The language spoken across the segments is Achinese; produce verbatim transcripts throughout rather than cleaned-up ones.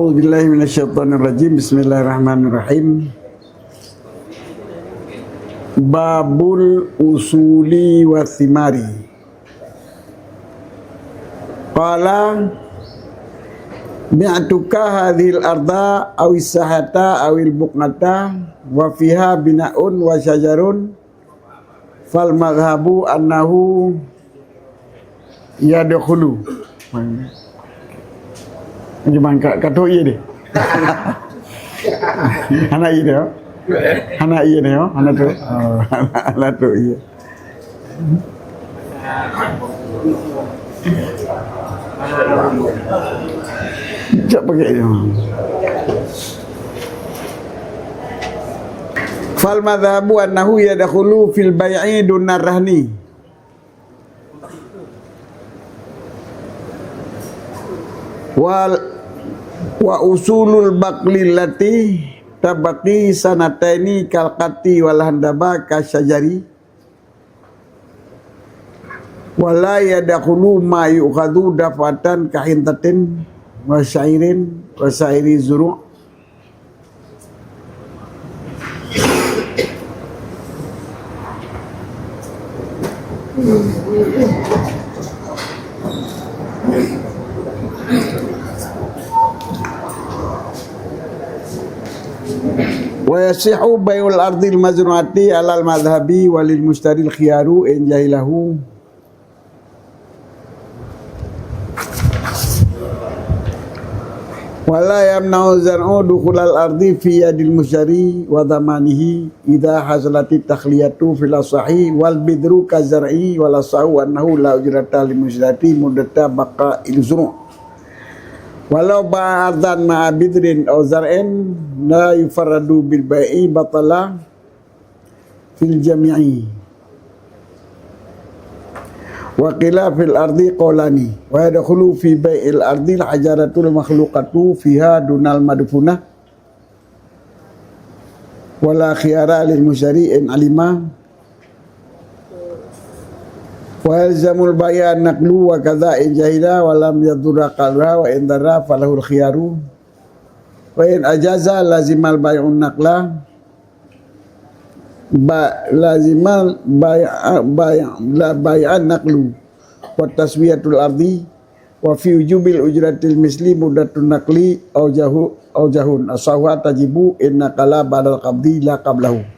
A'udzubillahi minasyaitonirrajim. Bismillahirrahmanirrahim. Babul usuli wa thimari. Qala, "Bi'tuka hadhil arda awis sahata awil buq'ata wa fiha bina'un wa syajarun, fal madhhabu annahu yadkhulu." Cuman ka, ka trok ié deh. Hana ié deh, oh. Hana ié deh, oh. Hana trok. Oh, hana trok ié. Cak pakai je. Fal madhhabu annahu yadkhulu fil bai'i dunar rahni. Wal, wa usulul baqli allati tabqi sanataini kal qati wal handaba ka syajari. Wa la yadkhulu ma yu'khadhu daf'atan ka hintatin wa sya'irin wa sa'iri zuru'. Wa yasihhu bai'ul ardil mazru'ati alal madhhabi walil musytaril khiyaru in jahilahu. Wa la yamna'u zar'u dukhulal ardi fi yadil mushtari wa dhamanihi idza hasalatit takhliyatu fil asahi wal bidru ka zar'i wal asahu annahu la ujrata lil mushtari muddata baqa'il zuru'. Walau ba'a ardan ma'a bidrin aw zar'in la yufarradu bil bai'i batala fil jami'i. Wa qila fil ardi qaulani. Wa yadkhulu fi bai'il ardil hajaratul makhluqatu fiha dunal madfunah. Wa la khiyara lil mushtari in alima. Wa yalzamul bai'a naqlu wa kadza in jahila wa lam yadurra qadruha wa in darra falahul khiyaru. Wa in ajaza lazimal bai'un naqla. Ba-, lazimal bai'a, bai'a, la bai'a naqlu wa taswiyatul ardi wa fi wujubil ujratil misli muddatun naqli au jahu-, au jahun. Asahuha tajibu in naqala ba'dal qabdi la qablahu.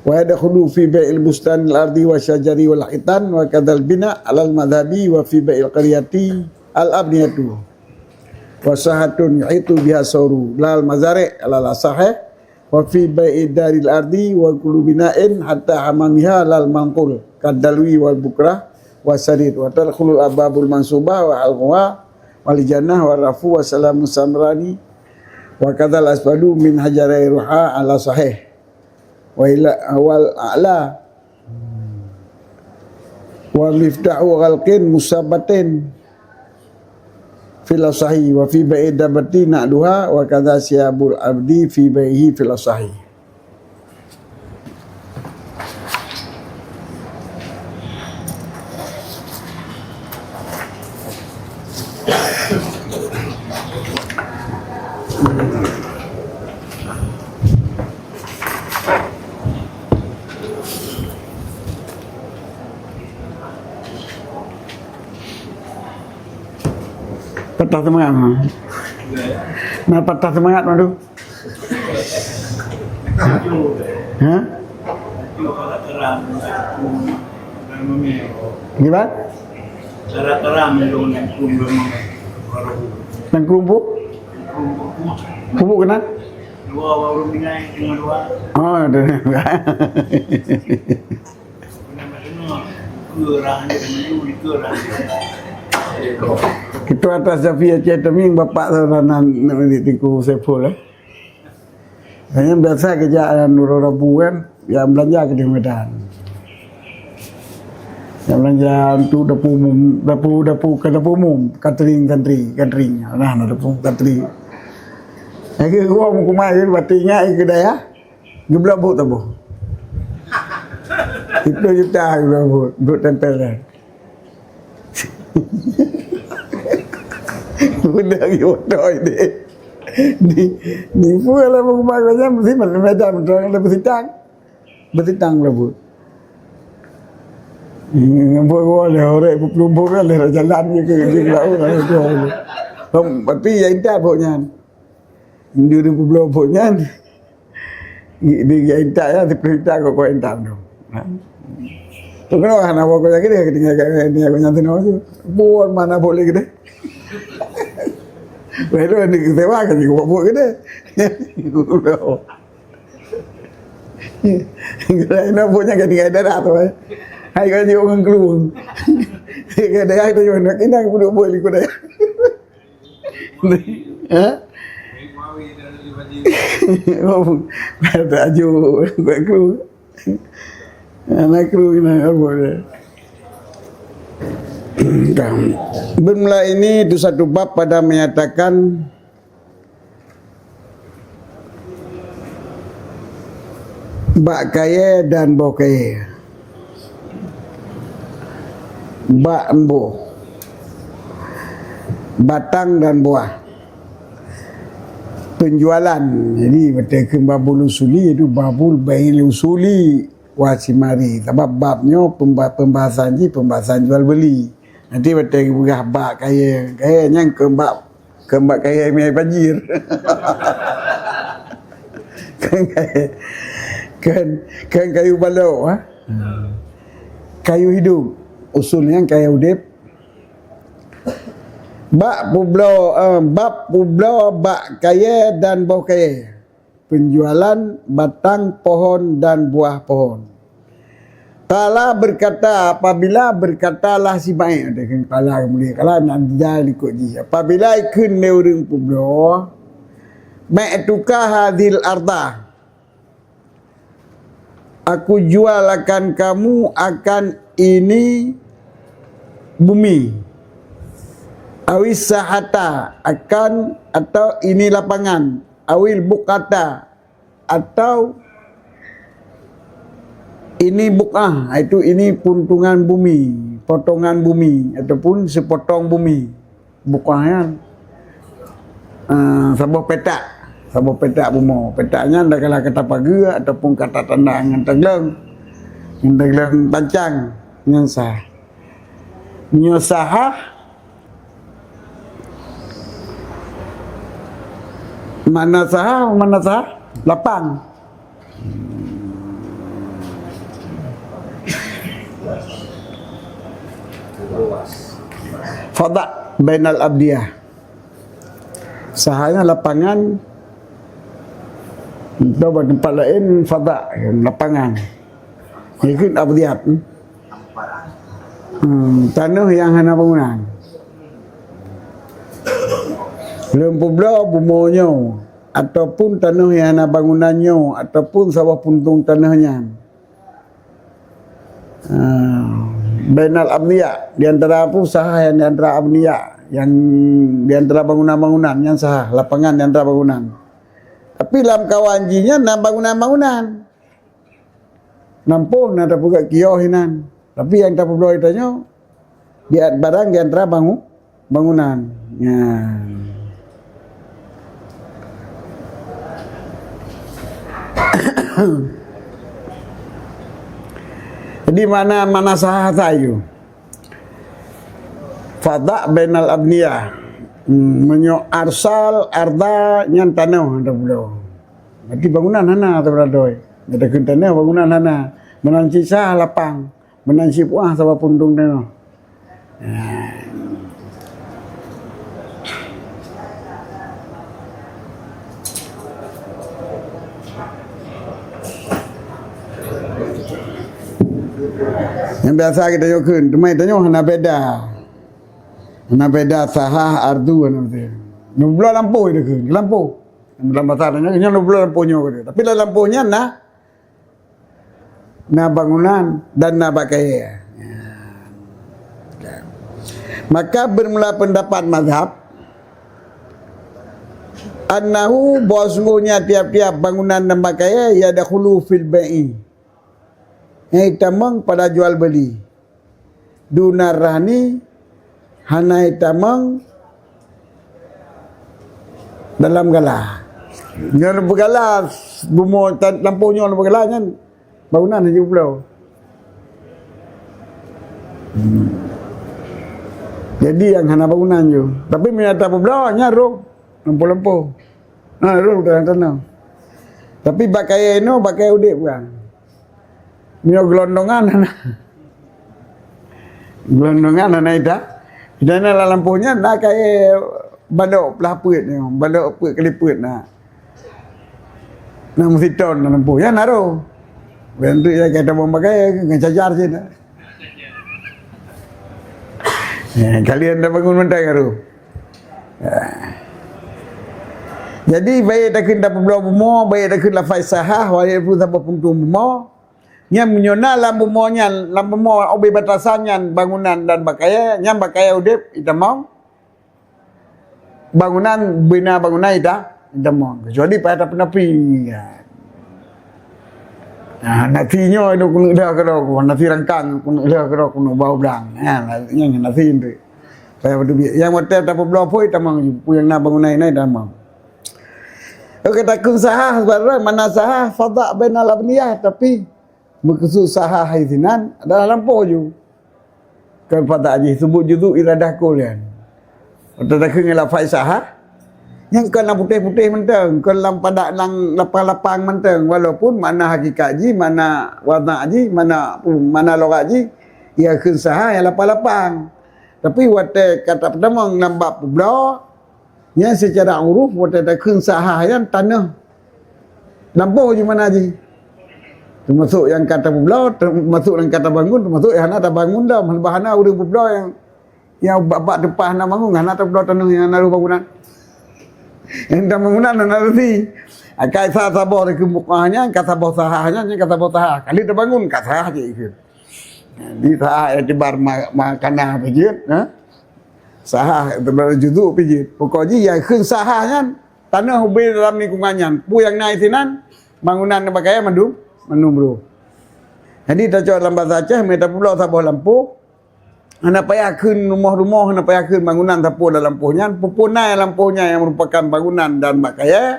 Wa yadkhulu fi bai'il bustanil ardi wa syajari wal hitan wa kadzal bina alal madhhabi wa fi bai'il qaryati al abniyatu. Wa sahatun yuhitu biha sauru lal mazari' alal asahih. Wa fi bai'i daril ardi wa kullu bina'in hatta hamamiha lal manqul, kadalwi wal bukrah wa sarir, wa tadkhulul abwabul mansubah wa halquha wal jannah wa rafu wa salamu samrani, wa kadzal asfalu min hajarai ruha ala sahih. Wa ila, wal a'la wa miftahu ghalqin musabbatin fil asahi, wa fi bai'i dabbati na'luha, wa kadza siyabul abdi fi bai'ihi fil asahi. Patah semangat, ha? Nah, patah semangat, Madu. Ha? Gimana? Tara-tara mendung nangkum memang baru. Nangkum bu? Nangkum bu. Kubu kena? Dua baru minai dengan dua. Oh, ada. Kena masuk. Ke orang dia menu, ke orang dia. Ketua atas Safi Aceh Teming, Bapak Sarana Teungku Saiful, eh. Hanya biasa kerja Nurul Rabu kan, yang belanja ke di Medan. Yang belanja untuk dapur umum, dapur, dapur, ke dapur umum, catering, catering, catering. Nah, nah, dapur catering. Lagi gua mau kumai, batin ingat ke daya. Geubloe buet taboh. Siplôh juta geubloe buet, buet tempel nyan. Udah lagi oto ini. Ni, ni pun kalau mau kembali macam mesti macam macam betul kalau bersitang. Bersitang lah buat. Hmm, buat gua dah orang berpelumbung kan dah jalan je ke, dia ke laut lah tu. Tapi yang intat buat nyan. Dia dia peubuet buet nyan. Di, di, di intat ya, di perintah kau kau intat tu. Ha. Tu kena hana buat kau lagi dia ketinggal kat dia kau nyan tu. Buat mana boleh kita. Lalu ni kecewa kan juga buat kita. Lain nak buat nyan ketinggal darat tu. Hai kau ni orang keluar. Dia kata, "Hai tu nak kena buat buat ikut dah." Ha? Ada aju, buat kru. Anak kru kena apa dia? Bermula ini itu satu bab pada menyatakan bak kayèe dan boh kayèe. Bak boh. Batang dan buah. Penjualan. Jadi, beutôi keu babul usuli, itu babul bai'il usuli wa simari. Sabab bab nyoe pemba-, pembahasan jih, pembahasan jual beli. Nanti beutôi geupeugah bak kayèe. Kayèe nyan keu bak Keu bak kayèe mie banjir. Keu kayèe, keu, keu kayu balok, ha? Kayu hidup. Usul nyan kayèe udép. Bak peubloe, eh, bab peubloe bak kayèe dan boh kayèe. Penjualan batang pohon dan buah pohon. Qala berkata, apabila berkatalah si Ma'e, dia kata qala kemudian, qala nak dijak likot jih. Apabila ikheun lé ureueng peubloe, "Ba'tuka hadzihil arda." Aku jual akan kamu akan ini bumi. Awis sahata akan atau ini lapangan. Awil buqata atau ini buqah, iaitu ini puntungan bumi, potongan bumi ataupun sepotong bumi. Buqah nyan, ah, saboh petak, saboh petak bumoe. Petak nyan adalah kata pageue ataupun kata tanda ngon teugleueng, ngon teugleueng pancang, nyan sah. Nyoe sahah. Mana sahah? Mana sahah? Lapang. Fadha' bainal abdiyah. Sahah nyan lapangan. Atau bak teumpat laén fadha', lapangan. Ikheun abdiyat. Hmm, tanoh nyang hana bangunan. Lôn peubloe bumoe nyoe, ataupun tanoh nyang hana bangunan nyoe, ataupun saboh puntông tanoh nyan. Ah, bainal abniya, di antara apa usaha yang di antara abniya, yang di antara bangunan-bangunan, nyan sahah, lapangan di antara bangunan. Tapi lam kawan jih nyan na bangunan-bangunan. Lampôh na tapeugöt kios inan. Tapi nyang tapeubloe tanyoe, di at-, barang di antara bangu-, bangunan. Nyan. Jadi, mana, mana sahah sayu? Fadha' bainal abniya. Hmm, meunyoe arsal, arda, nyan tanoh tapeubloe. Berarti bangunan hana tapeubloe. Nyata kheun tanoh bangunan hana. Meunan cit sahah lapang. Meunan cit puah saboh puntông tanoh. Nah. Nyang biasa geutanyoe kheun, teuma tanyoe hana beda. Hana beda sahah, ardu, hana beda. Neubloe lampôh geutanyoe kheun, lampôh. Lam basa tanyoe, nyoe neubloe lampôh nyoe geutanyoe. Tapi lam lampôh nyan na Na bangunan dan na bak kayèe. Maka bermula pendapat mazhab, annahu, bahwa sungguhnya tiap-tiap bangunan dan bak kayèe yadkhulu fil bai'i, nyang tamong pada jual beli. Dunar rahni, hana itamong Dalam gala. Nyoe beugala, bumoe tan-, lampôh nyoe beugala nyan bangunan hana jipubloe. Hmm. Jadi nyang hana bangunan ju. Tapi meunyo tapubloe, nyan roh lampôh-lampôh. Ha, roh dalam tanah. Tapi bak kayèe inoe, bak kayèe udép kan. Meunyoe geulondongan hana. Geulondongan hana ita. Ita na lam lampôh nyan na kayèe balok plah peuet nyoe, balok peuet kali peuet na. Na meusiton lam lampôh nyan na roh. Bukan tu ya kata bom bagai ngon cajar cit. Ya, kalian dah bangun mentang baru. Ya. Jadi, baik takheun tapubloe bumoe, baik takheun lafai sahah, walaupun saboh puntung bumoe, nyan meunyoe na lam bumoe nyan, lam bumoe ubé batasan nyan bangunan dan bak kayèe, nyan bak kayèe udép, itamong. Bangunan, bina bangunan ita, itamong. Kecuali payah tapeunapi. Ya. Nah, nasi nyoe itu keuneuk lheueh keudroe, nasi rangkang keuneuk lheueh keudroe, keuneuk bau blang. Ha, nyan nasi itu. Payah beuteubiet. Nyang watèe tapubloe phôi tamong, peue nyang na bangunan inan tamong. Oke, takheun sahah, sebenarnya mana sahah, fadha bainal abniyah, tapi meukeusud sahah hai sinan adalah lampôh ju. Kon fadha jih, seubut juzu iradah kul nyan. Watèe takheun ngon lafai sahah, nyan kon lam putéh-putéh mantong, kon lam padak lam lapang-lapang mantong, walaupun makna hakikat jih, makna wadha jih, makna, makna lughat jih, ya kheun sahah nyang lapang-lapang. Tapi watèe ka tapeutamong lam bab peubloe, nyan seucara uruf watèe takheun sahah nyan tanoh lampôh ju makna jih. Teumasok nyang ka tapeubloe, teumasok nyang ka tabangun, teumasok nyang hana tabangun dah. Bah hana ureueng peubloe nyang, nyang bak-bak teupah hana bangun, hana tapeubloe tanoh nyang na roh bangunan. Nyang tabangunan hana resi. Akai sa saboh di keumukah nyan, ka saboh sahah nyan, nyan ka saboh sahah. Kali tabangun, ka sahah jih ikheun. Di sahah iktibar ma-, makna pih jeuet, ha? Sahah iktibar juzu pih jeuet. Pokok jih, ya kheun sahah nyan, tanoh ubé dalam lingkungan nyan. Peue nyang na sinan, bangunan bak kayèe mandum, mandum roh. Jadi, tacok lam bahasa Aceh, meunyo tapubloe saboh lampôh, hana payah kheun rumoh-rumoh, hana payah kheun bangunan sapeue lam lampôh nyan, peue-peue na lam lampôh nyan nyang meurupakan bangunan dan bak kayèe,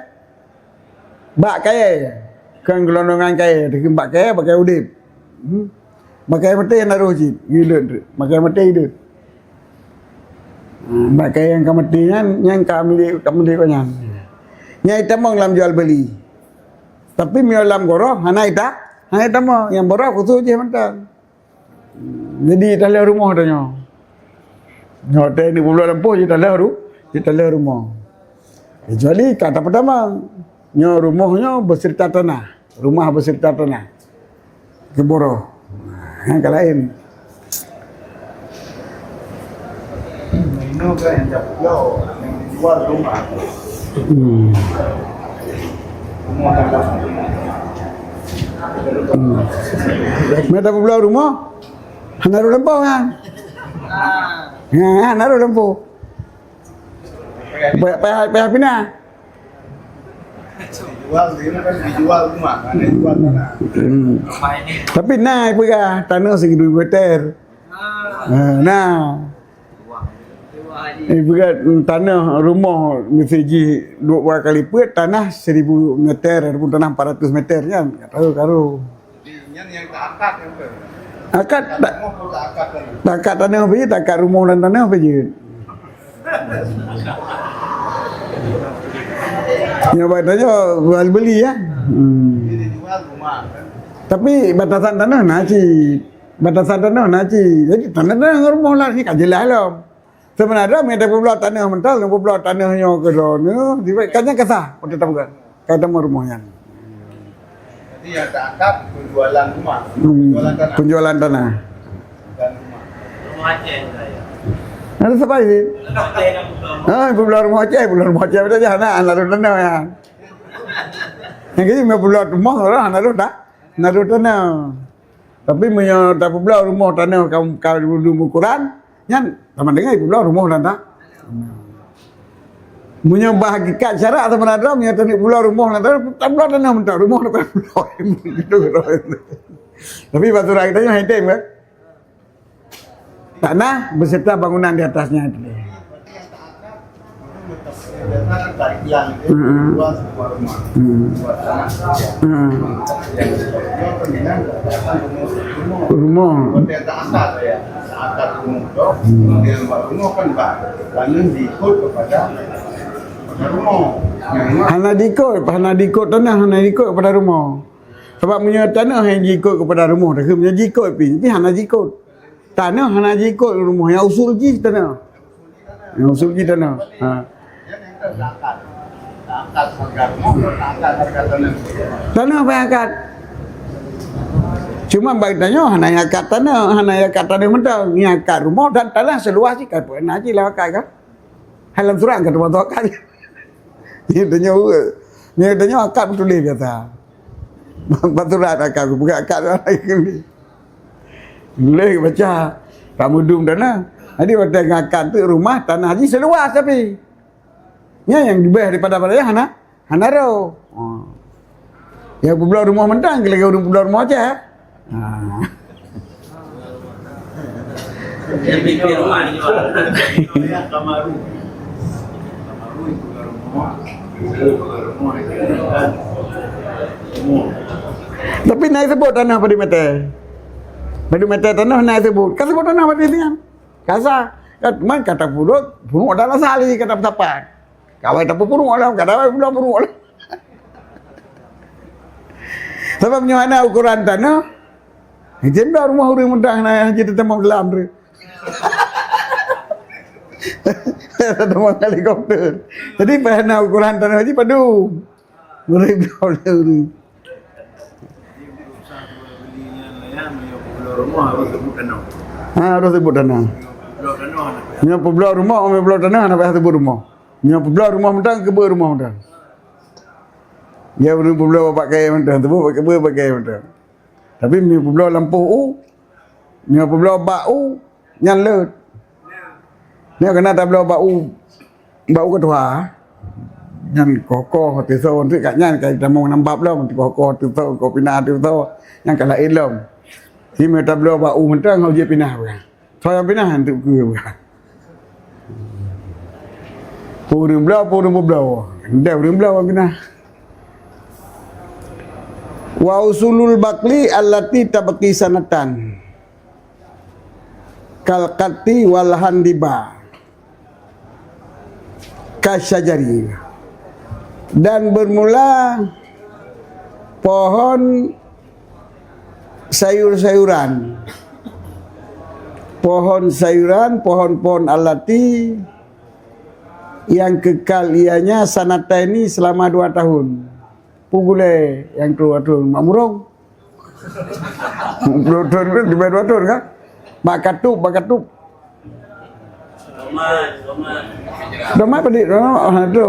bak kayèe, kon geulondongan kayèe, takheun bak kayèe, bak kayèe udép. Hmm. Bak kayèe maté na roh cit, udép. Bak kayèe maté udép. Hmm, bak kayèe nyang ka maté nyan, nyan ka milék, ka milék gobnyan. Nyan itamong lam jual beuli. Tapi meunyoe lam goroh, hana ita-, hana itamong. Nyang goroh khusos jih mantong. Jadi, talah rumoh tanyoe. Nyoe teuh ni publoe lampôh, jitalah ru-, jitalah rumoh. Kecuali kata pertama, nyoe rumoh nyoe beserta tanah. Rumah beserta tanah. Keu buroe. Ha, nyang ka laén. Inoe kan nyang jual rumah. Hmm. Hmm. Mita peubloe rumoh, hana rot lampôh kan? Ha, hana rot lampôh. Payah, payah, payah pinah. Dijual, dia kan dijual rumah, kan dijual tanah. Hmm. Tapi na peugah tanah seribu meter. Ha, na. Eh, bukan, tanah rumoh mesti jih dua belas kali peuet, tanah seribu meter ataupun tanah empat ratus meter kan. Tak tahu karu. Jadi, nyan yang tak akad kan tu? Akad tak, rumoh pun tak akad kan? Tak akad tanah apa je, tak akad rumoh dan tanah apa je. Nyoe bak tanyoe jual beli ya. Hmm. Jadi dijual rumah kan? Tapi batasan tanah na cit. Batasan tanah na cit. Jadi tanah-tanah ngon rumoh lah ni ka jeulaih lom. Seubeuna droe meunyo tapubloe tanoh mantong, tapubloe tanoh nyoe keu droeneuh, di kan nyan ka sah, watèe tapeugah. Ka tamong rumoh nyan. Jadi nyang taangkat penjualan rumah, hmm, penjualan tanah. Penjualan tanah. Dan rumah. Ada siapa ini? Ha, publoe rumoh Aceh, publoe rumoh Aceh, betul dah, hana, hana lôn tanoh nyan. Nyang keuh publoe rumoh, hana lôn ta-, hana lôn tanoh. Tapi meunyoe tapubloe rumoh tanoh ka, ka lôn ukuran, nyan sama dengan publoe rumoh dan ta-, meunyoe bak hakikat syarak sama ada, meunyoe tapubloe rumoh dan ta-, tapubloe tanoh mantong, rumoh tapubloe. Tapi bak surat kita nyoe haitem kan? Tanah beserta bangunan di atasnya itu. Hmm. Hmm. Rumoh. Hmm. Hana jikot, hana jikot tanah, hana jikot pada rumoh. Sabab meunyoe tanah nyang jikot keupada rumoh, dah meunyoe jikot pih, pih hana jikot. Tanah hana jikot rumoh, nyang usul jih tanah. Nyang usul jih tanah. Ha. Tanah payah akad. Cuma bak tanyoe hana nyang akad tanah, hana nyang akad tanah mantong, nyang akad rumoh dan tanah seluas jih kan pernah jih lah akad kan. Hai lam surat ka teuma akad. Nyoe tanyoe, nyoe tanyoe akad meutuléh biasa. Bak surat akad, bukan akad lagi. Tuléh baca, tak meudum tanah. Jadi watèe ngakad tu rumah tanah jih seluas tapi. Nyan nyang leubeh daripada padahai hana, hana roh. Ha. Ya peubloe rumoh mantong, lagèe ureueng peubloe rumoh Aceh. Ha. Tapi na seubut tanah padum meter. Padum meter tanah na seubut. Ka seubut tanah padum meter nyan. Kasa. Kan man kata puruk, puruk dalam sali kata petapa. Kawai tapeupuruek lah, kadang pula puruek lah. Sabab nyoe hana ukoran tanah. Jem dah rumoh ureueng mudah na haji teutama dalam tu. Teutama helikopter. Jadi payah na ukoran tanah haji padum. Ngeri blah ureueng. Ha, harus sebut tanah. Nyoe peubloe rumoh, nyoe peubloe tanah, hana payah sebut rumoh. Nyoe peubloe rumoh mantong, keubeue rumoh mantong. Ya, ureueng peubloe bak kayèe mantong, teuboh bak keubeue bak kayèe mantong. Tapi nyoe peubloe lampôh u, nyoe peubloe bak u, nyan leuet. Nyoe keunan tabloe bak u, bak u ka tuha. Nyan koh-koh teusoe, enteuk kat nyan ka tamong nambab lom, koh-koh teusoe, koh pinah teusoe, nyan ka laén lom. Sinoe tabloe bak u mantong, hana jeuet pinah. Soe nyang pinah, enteuk keu bukan. Peue ureueng bloe, peue ureueng peubloe. Ndai ureueng bloe nyang pinah. Wa usulul baqli allati tabqi sanatan. Kal qatti wal handiba. Kasyajari. Dan bermula pohon sayur-sayuran. Pohon sayuran, pohon-pohon allati yang kekal ianya sanataini selama dua tahun. Peue gulèe nyang troh dua thôn, mak murông. Dua thôn kan, leubeh dua thôn kan? Bak katup, bak katup. Domat, domat. Domat pedit, domat, ha, tu.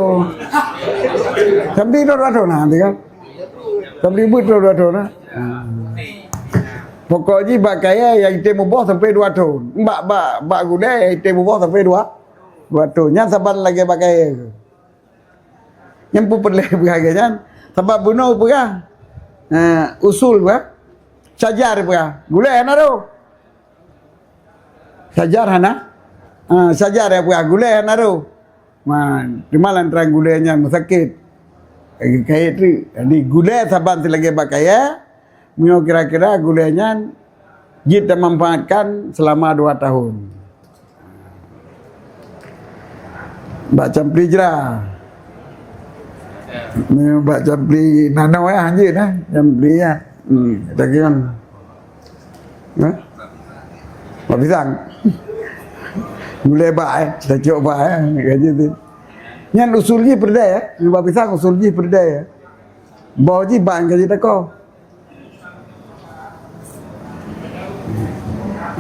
Tapi tu dua thôn, ha, tu kan? Tapi but tu dua thôn, ha? Ha. Pokok jih bak kayèe nyang item muboh sampai dua thôn. Bak, bak, bak gulèe nyang item muboh sampai dua, dua thôn. Nyan saban lagèe bak kayèe tu. Nyang peureulèe peugah lagèe nyan, sabab bunoe peugah, eh, usul peugah, syajar peugah, gulèe hana roh. Syajar hana, ah, syajar nyang peugah, gulèe hana roh. Man, teuma lantaran gulèe nyan meusakét. Lagèe kayèe tu. Jadi gulèe saban silagèe bak kayèe, meunyoe kira-kira gulèe nyan jeuet tamanfaatkan seulama dua tahun. Bak campli jra. Ni bak campli nanoe, eh, hanjeuet, eh, campli, eh. Hmm, daging. Eh? Bak pisang. Gulèe bak, eh, tacok bak, eh, ka jeuet tu. Nyan usul jih peureudèe, eh. Bak pisang usul jih peureudèe, eh. Boh jih bak ka jeuet teuko.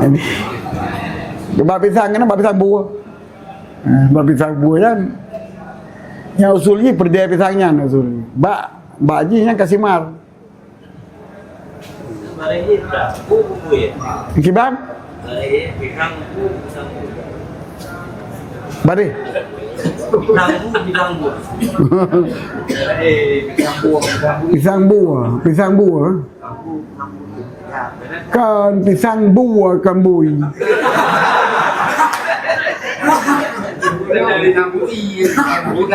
Jadi, bak pisang nyan, bak pisang bue. Eh, bak pisang bue nyan. Nyan usul jih peureudèe pisang nyan usul jih. Bak, bak jih nyan ka simar. Kiban? Bari. Pisang bue, pisang bue. Pisang bue, pisang bue. Kan pisang bue, kan bui.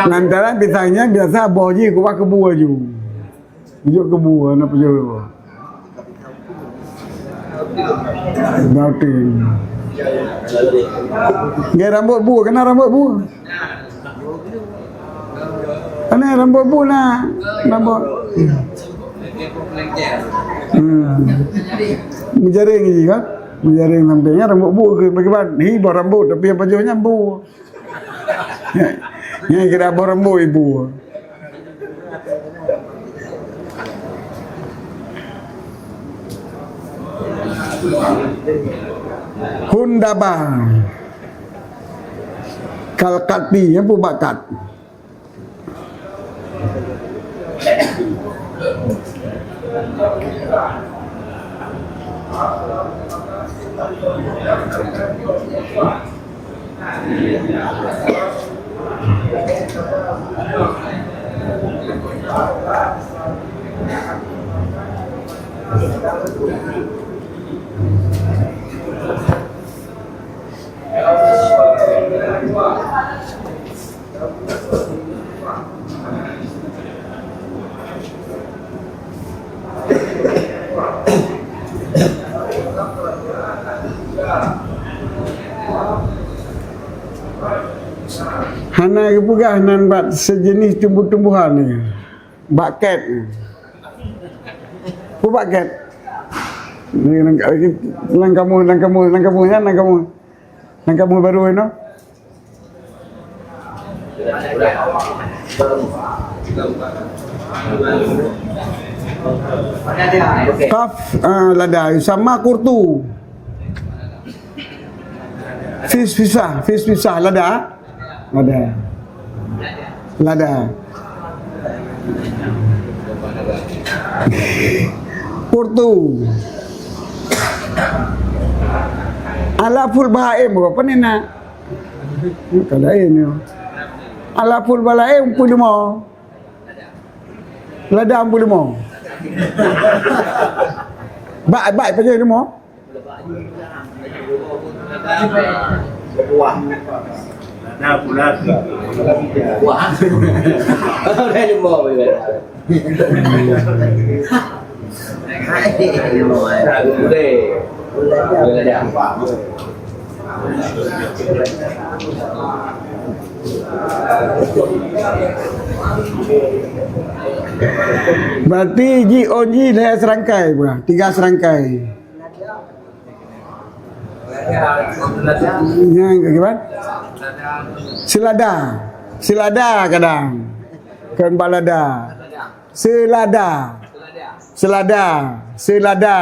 Lantaran pisang nyan biasa boh jih kuat keubu aju. Jok keubu, hana peujeuet. Nauting. Ngai rambot bu, kena rambot bu. Kena rambot bu na. Rambot. Hmm. Meujaring ji kan? Meujaring sampai nyan rambot bu ke bagaimana? Ni boh rambot tapi apa jauhnya bu. Nyan kira boh rambot ibu. Hundaba. Kalkati, nyan pun bakat. Hana geupeugah nan bak seujeuneh tumbuh-tumbuhan nyoe. Bak kèt. Peue bak kèt? Ni lam, lam kamus, lam kamus, lam kamus nyan, lam kamus. Lam kamus barô nyoe. Kaf, ah, lada, yusamma qurtu. Fis fisah, fis fisah, lada. Lada. Lada. Qurtu. Alaful bahaim, apa ni nak? Ka laén nyoe. Alaful bahaim peuet lima. Lada peuet lima. Bak, bak pajoh lima. Berarti ji on ji lhèe serangkai, bah, tiga serangkai. Nyan kiban? Seulada. Seulada kadang. Kon balada. Seulada. Seulada. Seulada.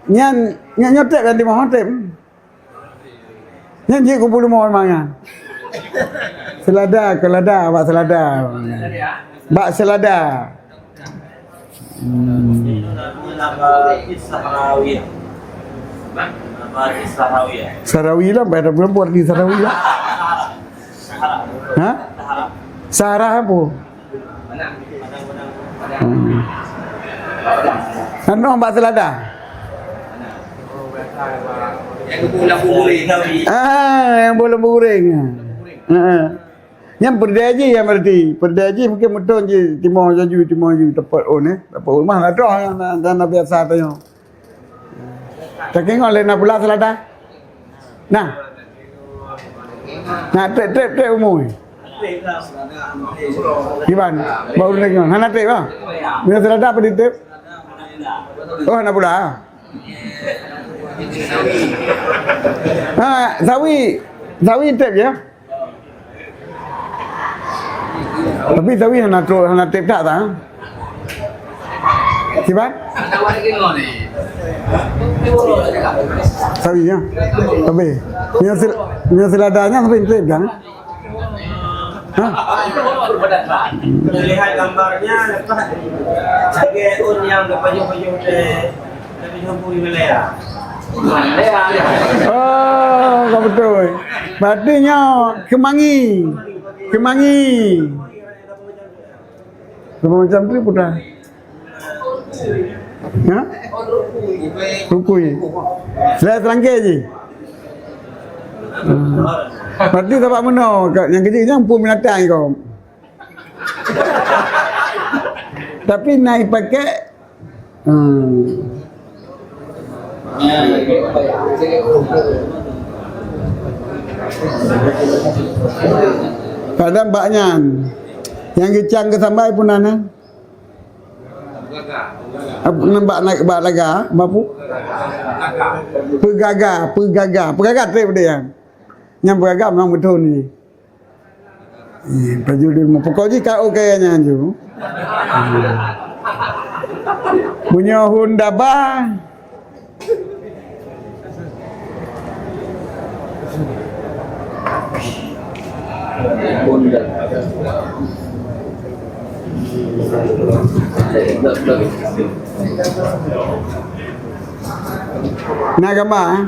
Nyan, nyan nyoe trép nyan di moh trép. Nyan jeuet kumpul rumoh memang nyan. Seulada, keulada, bak seulada. Bak seulada. Hmm. Sahrawi lah, pada bulan buat di Sahrawi lah. Ha? Sahara apa? Hmm. Anu bak seulada. Ah, nyang boh lam buguréng. Ah. Nyang peureudèe jih nyang berarti. Peureudèe jih mungkin meuton jih timoh laju, timoh laju teupot ôn, eh. Teupot ôn mah ladroh nyang na, na, na biasa tanyoe. Takingon lé na pula seulada. Nah. Nah, trép, trép, trép umui. Kiban, bak ureueng nyoe. Hana trép, ah? Bila seulada apa di trép? Oh, hana pula. Ha, sawi. Sawi trép ya. Tapi sawi hana trép, hana trép that, ha? Kiban? Sawi ya. Tapi nyoe sil-, nyoe seulada nyan sawi trép kan? Ha? Melihat gambarnya, lepas sebagai un yang berpajuh-pajuh teh, tapi hubungi wilayah. Oh, ka beutôi. Berarti nyoe keumangi. Keumangi. Berapa macam tu pula? Ha? Rukui. Saya serangkai je. Hmm. Berarti sabab meunoe, ka-, nyang keujiek nyan pun binatang ko. Tapi na ipakai, hmm. Kadang bak nyan. Nyang geucang geusambai pun na, na. Apa, bak, bak laga, bak pu-, peugaga, peugaga. Peugaga trép deh nyan. Nyang peugaga memang beutôi ni. Eh, paju di rumah. Pokok jih ka oke nyan ju. Meunyoe Honda ba, na gambar, eh?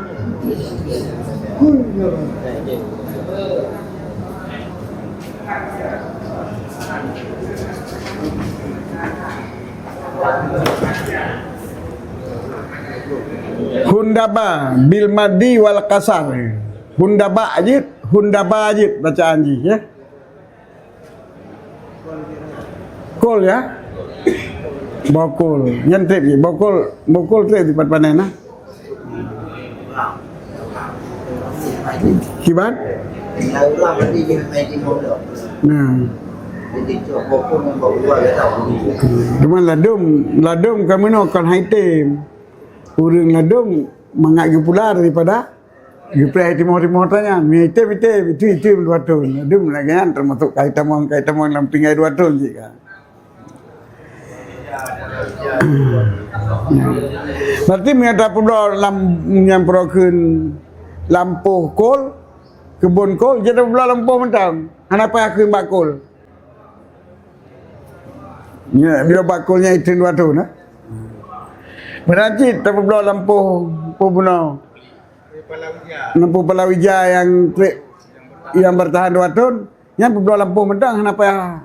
Hundaba bil maddi wal qasar. Hundaba jeuet, hundaba jeuet bacaan jih, ya. Kol, ya. Bokol. Nyan trép jih. Bokol, bokol trép dipat panen, nah. Kiban? Nah. Cuma ladôm, ladôm ka meunoe kon hai tem. Ureueng ladôm mangat geupula daripada geupreh timoh-timoh tanyan. Mi item-item, itu, itu dua thon. Ladôm lagèe nyan termasuk kai tamong, kai tamong lam tinggai dua thon cit kan. Berarti meunyoe tapeubloe lam nyang peurokeun lampôh kol, keubon kol, jadi tapeubloe lampôh mantong. Hana payah kheun bak kol. Nya, bila bak kol nyan item dua thon, eh. Meunan cit tapeubloe lampôh, lampôh bunoe. Lampôh palawija nyang trép, nyang bertahan dua thon, nyan peubloe lampôh mantong hana payah.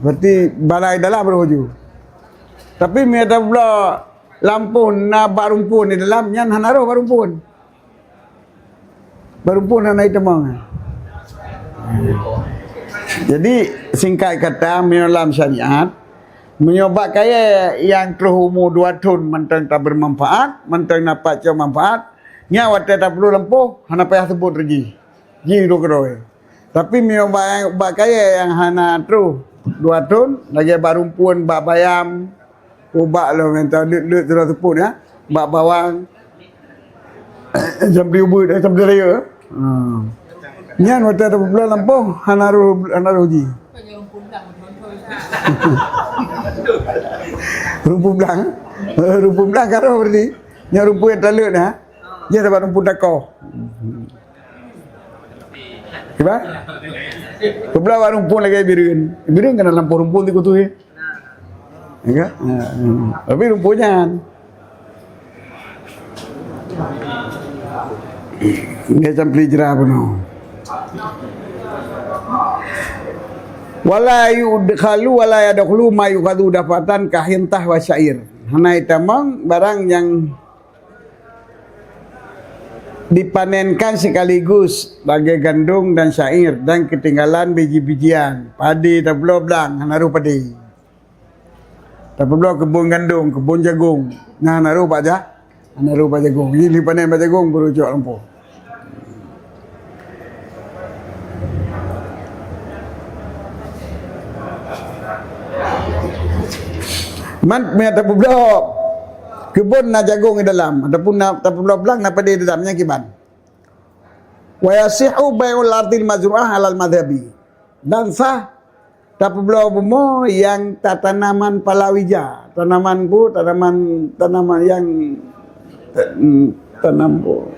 Berarti balai dalam roh ju. Tapi meunyoe tapeubloe lampôh na bak rumpun di dalam, nyan hana roh bak rumpun. Bak rumpun hana itamong. Jadi, singkat kata, meunyoe lam syariat, meunyoe bak kayèe nyang troh umu dua thon mantong tabermanfaat, mantong na pat cok manfaat, nyan watèe tapeuloh lampôh, hana payah seubut reuji. Ji dua keudroe. Tapi meunyoe bak, bak kayèe nyang hana troh dua thon, lagèe bak rumpun, bak bayam, ubak lom nyang ta leuet-leuet sidroe seupôt, ya. Bak bawang. Macam beli ubeuet, macam beli raya. Ha. Nyan watèe tapeubloe lampôh, hana roh, hana roh ji. Rumpun blang. Rumpun blang ka roh berarti. Nyan rumpun nyang taleuet, ha. Nyan sabab rumpun takoh. Kiban? Peubloe bak rumpun lagèe bireuen. Bireuen kan lampôh rumpun sikutui. Ya kan? Ya, hmm. Tapi rumpun nyan. Dia macam pelijra bunoe. Wala yudkhalu wala yadkhulu ma yukhadhu dafatan kahintah wa syair. Hana itamong barang nyang dipanenkan sekaligus lagèe gandong dan syair dan ketinggalan biji-bijian. Padé tapeubloe blang, hana roh padé. Tapeubloe keubon gandong, keubon jagong. Nah, hana roh bak ja-, hana roh bak jagong. Jadi panen bak jagong baru cok lampôh. Man, meunyo tapeubloe keubon na jagong di dalam, ataupun na tapeubloe blang na padé di dalam, nyan kiban. Wa yasihhu bai'ul ardil mazru'ah alal madhhabi. Dan sah tapeubloe bumoe nyang tatanaman palawija, tanaman bu, tanaman, tanaman nyang, hmm, tanam bu,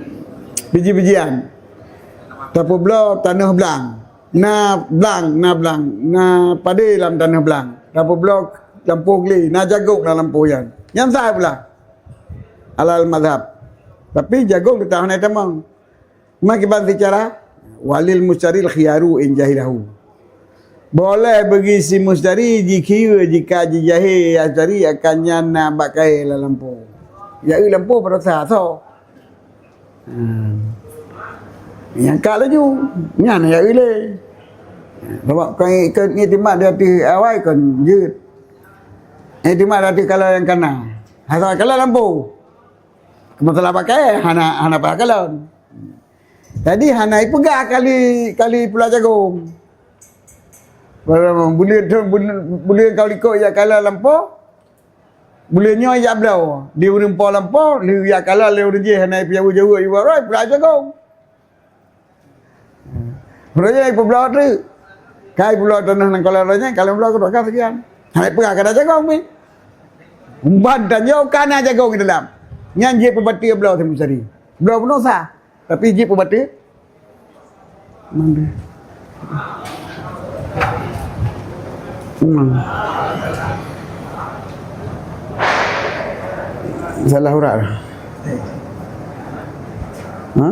biji-bijian. Tapeubloe tanoh blang. Na blang, na blang, na padé lam tanoh blang. Tapeubloe lampôh glé, na jagong lam lampôh nyan. Nyan sah pula. Alal madhhab. Tapi jagong teutap hana itamong. Meukiban seucara, walil mustaril khiyaru in jahilahu. Boleh bagi si mustari jikhiyeue jika jijahé nyang tadi akan nyan na bak kayèe lam lampôh. Ya, eu lampôh baroesa, so. Hmm. Nyang ka laju, nyan ya ilée. Sabab kon ikot iktimat di ateueh awai kon jeuet. Iktimat di ateueh kala nyang kana. Hasa kala lampu. Masalah pakai hana, hana pakai kalon. Jadi hana ipeugah kali, kali pula jagong. Buleuen, buleuen, buleuen ka likot jak kala lampu. Buleuen nyoe jak bloe. Di ureuëng po lampu, lheueh jak kala lé ureuëng jih hana ipeujaweue-jaweue ibarat pula jagong. Meunyoe ipeubloe treuk. Kai peubloe tanoh nang kolam roh nyan, kalau bloe keudroe ka sekian. Hai peugah kada jagong pih. Umban tanyoe kana jagong di dalam. Nyan jih peubateue bloe teumusari. Bloe bunoe sah. Tapi jih peubateue. Mandeh. Hmm. Salah urat. Ha?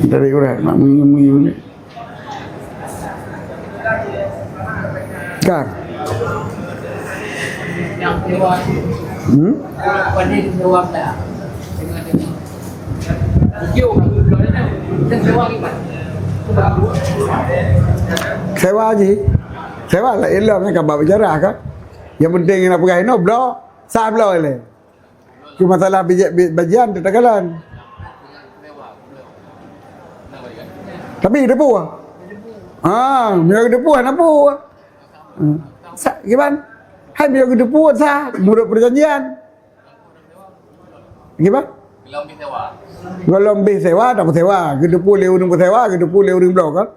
Dari urat. Mak munyi-munyi ni. Kan? Hmm? Sewa ji. Sewa lah ilom ni kabar bicara kan. Yang penting nak peugah inoe bloe, sah bloe ilée. Cuma masalah bijak bi-, bajian tu takalon. Tapi depu. Ha, mira depu hana pu. Hmm. Sa, kiban? Hai mira depu sah menurut perjanjian. Kiban? Golom bih sewa, tak peusewa. Geudepu lé ureuëng peusewa, geudepu lé ureuëng bloe kan.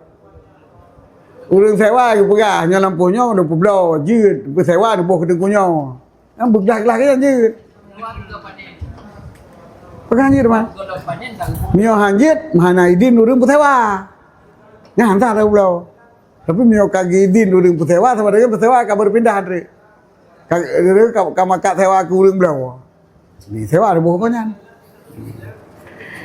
Ureuëng sewa geupeugah, nyoe lampôh nyoe, ureuëng peubloe, jeuet, peusewa, neuboh keu teungku nyoe. Nyang beuglah-glah nyan jeuet. Peugah jeuet, mah. Meunyoe han jeuet, hana idin ureuëng peusewa. Nyan han sah tapeubloe. Tapi meunyoe ka geuidin ureuëng peusewa, sama dengan peusewa ka berpindah treuk. Ka, ka, ka makat sewa keu ureuëng bloe. Ni sewa taboh keu nyan.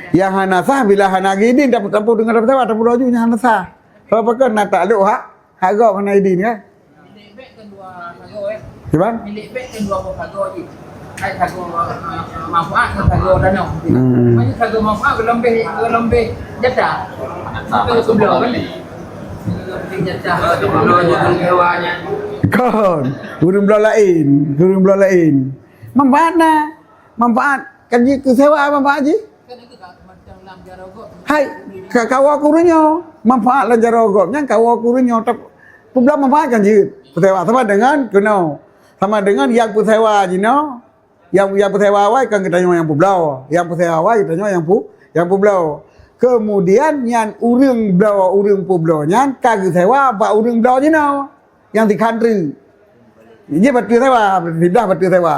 Nyang hana sah bila hana geuidin, tapeue deungon tapeue sewa, tapeue laju nyan hana sah. Sebab apa kan na taklok hak, hak gob hana idin kan? Kiban? Milék bék kan dua boh sagoe jih. Hai sagoe, eh, manfaat ngon sagoe tanoh. Hmm. Maknanya sagoe manfaat golom bih, golom bih jatah. Sagoe seubloe kan? Golom bih jatah. Kon, ureuëng bloe laén, ureuëng bloe laén. Manfaat na. Manfaat kan jih keu sewa manfaat jih. Hai, ka, kawoe keu ureuëng nyoe. Manfaat lam jaroe gob nyan kawoe keu ureuëng nyoe. Tap-, peubloe manfaat kan jeuet. Peusewa sama dengan keunoe. Sama dengan nyang peusewa jinoe, nyang, nyang peusewa awai kan geutanyoe nyang peubloe. Nyang peusewa awai geutanyoe nyang pu-, nyang peubloe. Kemudian nyan ureuëng bloe, ureuëng peubloe nyan ka geusewa bak ureuëng bloe jinoe. Nyang sikhan treuk. Jih bateue sewa, pindah bateue sewa.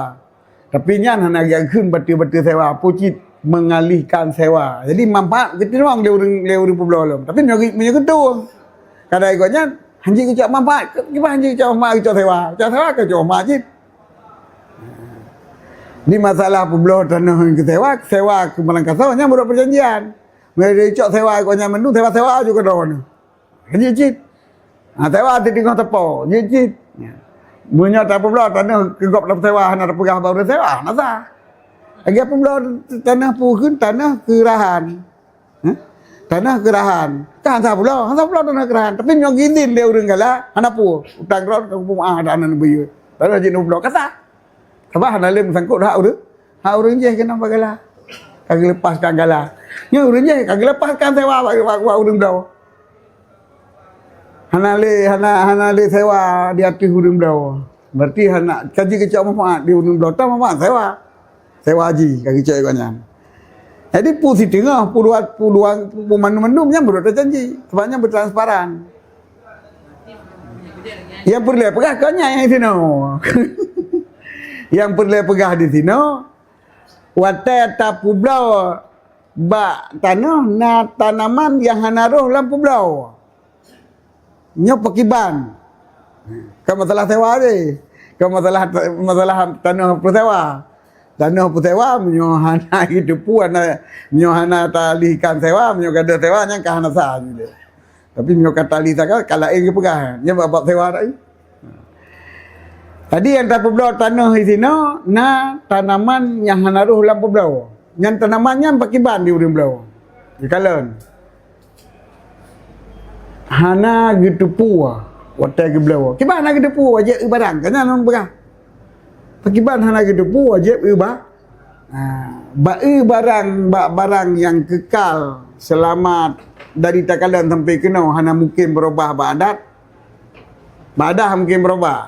Tapi nyan hana geukheun bateue-bateue sewa, peue cit mengalihkan sewa. Jadi manfaat geutueng lé ureuëng, lé ureuëng peubloe lom. Tapi meunyoe, meunyoe geutueng, kadang ikot nyan, hanjeuet geucok manfaat. Kiban hanjeuet geucok manfaat geucok sewa. Geucok sewa ka geucok manfaat cit. Di masalah peubloe tanoh keu sewa, sewa keu malam kasoe, nyan meunurot perjanjian. Meunyoe geucok sewa ikot nyan mandum, sewa-sewa aju keudroe nyoe. Jeuet cit. Ha, sewa teudeungoe teupeu, jeuet cit. Meunyoe tapeubloe tanoh keu gob tapeue sewa hana tapeugah bak ureuëng sewa, hana sah. Lagée peubloe tanoh peue kheun, tanoh keurahan. Hah? Tanoh keurahan. Kan hana sah peubloe, hana sah peubloe tanoh keurahan. Tapi meunyoe geuidin lé ureuëng gala, hana peue. Utang droe ka geupeumaah, hana neubeuyue. Tanoh jeuet neubloe, ka sah. Sabab hana lé meusangkot hak ureuëng, hak ureuëng jih keunan bak gala. Ka geuleupaskan gala. Nyoe ureuëng jih ka geuleupaskan sewa bak, bak, bak ureuëng bloe. Hana lé, hana, hana lé sewa di ateueh ureuëng bloe. Berarti hana, ka jeuet geucok manfaat di ureuëng bloe, ta manfaat sewa. Sewa jih ka geucok ikot nyan. Jadi peue siteungoh, peue dua, peue dua, peue mandum-mandum nyan meunurot janji. Sebab nyan bertransparan. Nyang peureulée peugah kon nyan nyang sinoe. Nyang peureulée peugah di sinoe, watée tapeubloe bak tanoh na tanaman nyang hana roh lam peubloe. Nyoe peukiban. Kon masalah sewa deh. Kon masalah, masalah tanoh peusewa. Tanoh peusewa meunyoe hana jiteupeue, hana, meunyoe hana talihkan sewa, meunyoe gadoh sewa nyan ka hana sah jih. Tapi meunyoe ka talih sagai, ka laén geupeugah. Nyan bab-bab sewa tadi. Jadi nyang tapeubloe tanoh di sinoe na tanaman nyang hana roh lam peubloe. Nyan tanaman nyan pakiban di ureuëng bloe. Dikalon. hana geuteupeue watée geubloe. Kiban hana geuteupeue, wajéb eu barang. Kan nyan lôn peugah. Pakriban hana geuteupeue, wajéb eu ba-, ha, bak eu barang, bak barang nyang keukal seulamat dari takalon sampai keunoe hana mungken beurubah bak adat. Bak adat mungken beurubah.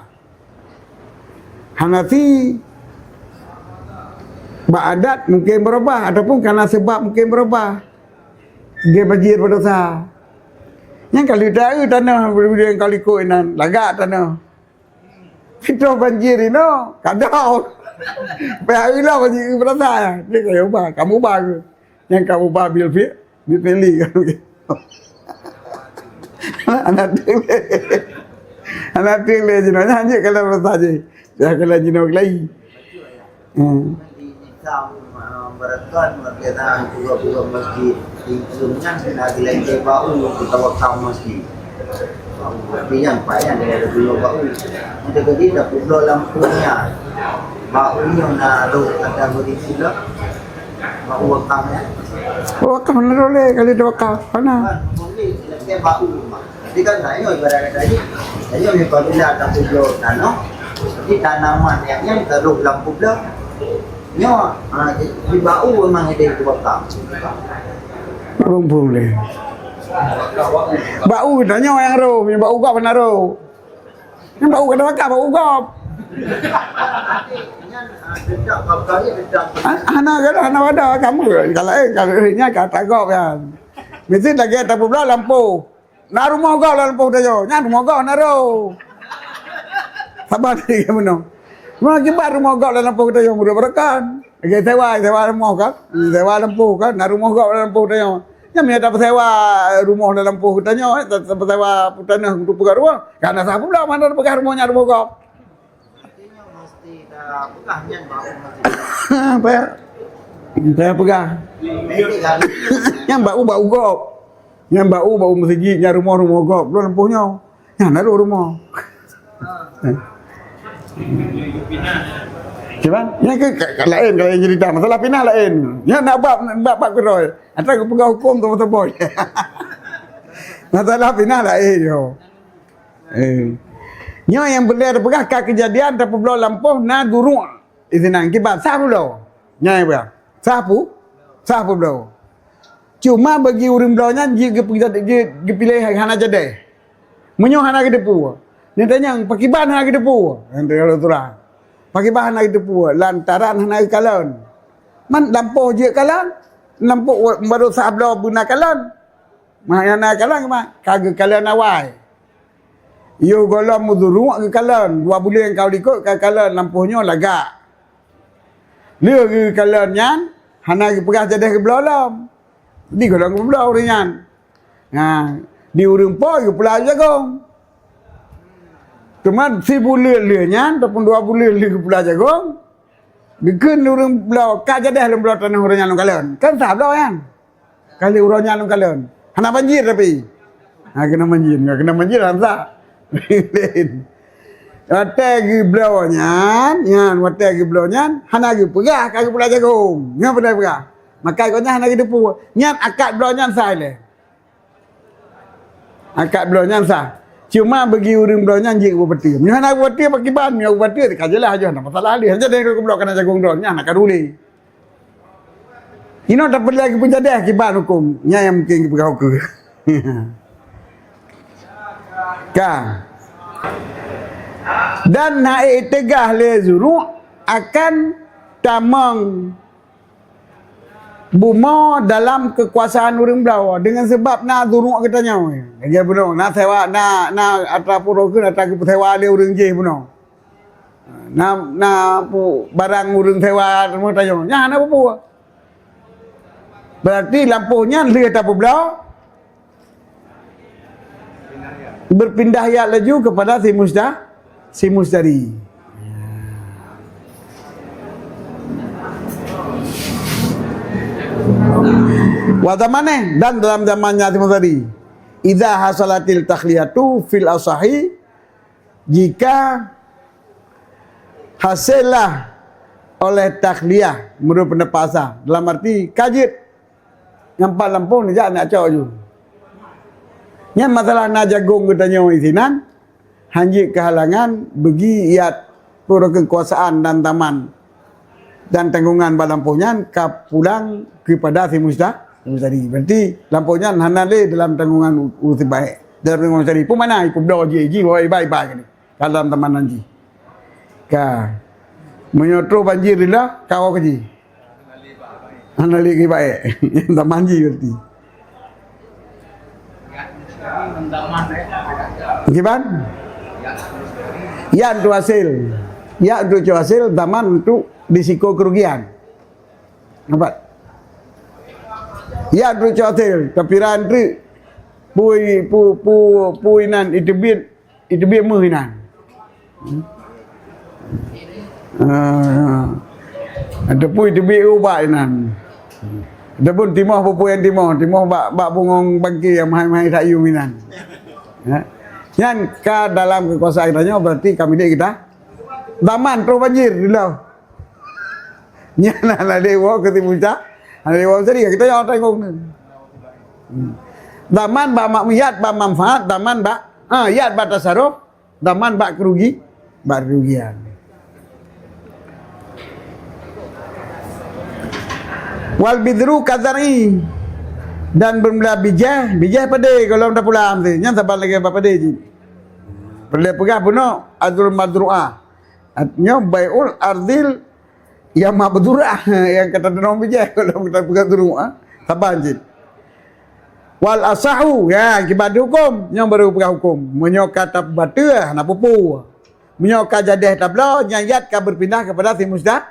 Hanafi bak adat mungken beurubah ataupun karena sebab mungken beurubah. Dia banjir pada sa. Nyang kali tahu tanah, yang kali kok inan, lagak tanah. Kita banjir ino, kadang. Pihak ila banjir pada sa. Dia kaya ubah, kamu ubah ke? Nyang kamu ubah bil fi, bil fili kan. Anak dia. Anak dia le jino. Hanya kalau rasa je. Ya kalau jino lagi. Hmm. Di Mekah, uh, barakan, maka na dua-dua masjid. Di Mesir nyan na geulengkai bau di tawakal masjid. Bau, tapi nyang payah dia ada dua bau. Nanti tadi dah pukul lampu nya. Bau nyo na roh ada beri sila. Bau wakaf nya. Wakaf na roh le kali tawakal. Mana? Kan, boleh geulengkai bau mah. Jadi kan tanyoe ibarat kata ni, tanyoe ni apabila tapubloe tanoh, jadi tanaman nyang nyan taroh lam publoe. Nyoe, ha, di, di bau memang ada yang terbakar. Ureueng pun boleh. Bau tanyoe nyang roh, bau gob hana roh. Nyang bau kena bakar, bau gob. Nyan, ha, dedak bakar ni dedak. Ha, hana, hana wadah kamu. Kalau, eh, kalau, eh, nyan kata gob kan. Mesti lagi tapubloe lampu. Na rumoh gob lam lampôh tanyoe, nyan rumoh gob na roh. Saban lagèe meunoe. Meunoe kiban rumoh gob lam lampôh tanyoe meureubeurakan. Lagèe sewa, sewa rumoh kan? Sewa lampôh kan? Na rumoh gob lam lampôh tanyoe. Nyan meunyo tapeusewa rumoh lam lampôh tanyoe, ta-, tapeusewa taneuh untuk peugah rumoh, ka na sah pula mana peugah rumoh nyan rumoh gob. Artinya mesti tapeugah nyan bau masjid. Apa ya? Saya peugah. Jadi kan. Nyan bau, bau gob. Nyan bau, bau masjid, nyan rumoh, rumoh gob. Belum lampôh nyoe. Nyan na rumoh. Cuman, nyan ke, ke, ke lain, kalau yang cerita. Masalah pinah lain. Nyan nak bab, bab, bab kedua. Atau peugah hukum tu betul boy. Masalah pinah lain yo. Eh. Nyoe nyang beudé teupeugah ka keujadian tapeubloe lampôh na duruek. Isinan kiban sah publoe. Nyoe nyang peugah. Sah pu-, sah publoe. Cuma bagi ureuëng bloe nyan jeuet geupeujadi-, jeuet geupiléh hana jadéh. Meunyoe hana geuteupeue, neutanyong, "Pakiban hana geuteupeue?" Nyan teuka tulah. "Pakiban hana geuteupeue?" Lantaran hana geukalon. Man lampôh jeuet kalon? Lampôh barô sah bloe beuna kalon. Makna kalon, ka geukalon awai. Yoh gohlom meuduruek geukalon, dua buleuen ka likot ka kalon lampôh nyoe lagak. Lheueh geukalon nyan, hana geupeugah jadéh geubloe lom. Di gohlom geubloe ureuëng nyan. Nah, di ureuëng po geupeula jagong. Teuma sibuleuen lheueh nyan, ataupun dua buleuen lheueh geupeula jagong, geukheun ureuëng bloe, ka jadéh lôn bloe tanoh ureuëng nyan lôn kalon. Kan sah bloe nyan. Kali uroe nyan lôn kalon. Hana banjir tapi. Ha, kena banjir. Nggak kena banjir, hana sah. Laén. Watée geubloe nyan, nyan watée geubloe nyan, hana geupeugah ka geupeula jagong. Nyan peue peugah. Maka gobnyan hana geuteupeue. Nyan akad bloe nyan sah ilée. Akad bloe nyan sah. Cuma bagi ureuëng bloe nyan jeuet beubateue. Meunyoe hana beubateue, pakiban, meunyoe beubateue, ka jeulaih aja, hana masalah lé. Hana jadi keu bloe kana jagong droe, nyan hana ka dule. Inoe tapeureulée geupeujadéh akibat huköm. Nyan nyang mungken geupeugah ukeue. Ka. Dan na iktigah lé zuruek akan tamong bumoe dalam keukuasaan ureuëng bloe deungon sabab na zuruek geutanyoe. Lagée bunoe, na sewa, na, na atra pura keu atra geupeusewa lé ureuëng jéh bunoe. Na, na pu-, barang ureuëng sewa rumoh tanyoe. Nyan hana peue-peue. Berarti lampôh nyan lheueh tapeubloe, berpindah yad laju kepada si musta-, si mustari. Wa zamaneh, dan dalam zamannya si mustari. Idza hasalatil takhliyatu fil asahi, jika hasillah oleh takhliyah menurut pendapat sah, dalam arti ka jeuet nyang pat lampôh neujak neujak cok ju. Nyan masalah na jagong geutanyoe isinan, hanjeuet keuhalangan bagi iat peue keukuasaan dan zaman dan tanggongan bak lampôh nyan ka pulang keupada si musta-, si mustari. Berarti lampôh nyan hana lé dalam tanggongan u-, ureuëng sibaék. Dalam tanggongan mustari. Peue makna ipubloe jih, jih bahwa iba-iba keunoe. Ka dalam tamanan jih. Ka. Meunyoe troh banjir rillah, ka woe keu jih. Hana lé keu baék. Taman jih berarti. Kiban? Iat untuk hasil. Iat untuk cok hasil, taman untuk risiko kerugian. Nampak? Iat untuk cok hasil, tapi ran treuk. Pui, pu, pu, pui nan iteubiet Iteubiet méuh inan. Ah, ataupun iteubiet ubat inan. Ataupun timoh peue-peue nyang timoh, timoh bak, bak bungong bangke nyang meuhai-meuhai sayuem inan. Ya. Nyan ka dalam kekuasaan geutanyoe, berarti ka milék geutanyoe. Zaman troh banjir dulu. Nyan hana lé woe keu si musta-, hana lé woe mustari, geutanyoe tanggong. Hmm. Zaman bak mak-, iat bak manfaat, zaman bak, ha, iat bak tasaruf, zaman bak kerugi-, bak kerugian. Wal bidru kazar'i, dan bermula bijéh, bijéh padé golom tapulam tu. Nyan saban lagée bak padé jih. Peureulée peugah bunoe ardul mazru'ah. Artinya bai'ul ardil yang mabzurah, yang kata tanong bijéh, kalau kita peugah zuru, ha? Saban cit. Wal asahu, ya, akibat hukum, nyoe baru peugah hukum. Meunyoe ka tapeubeuteue, hana peue-peue. Meunyoe ka jadéh tabloe, nyan iat ka berpindah kepada si musta-,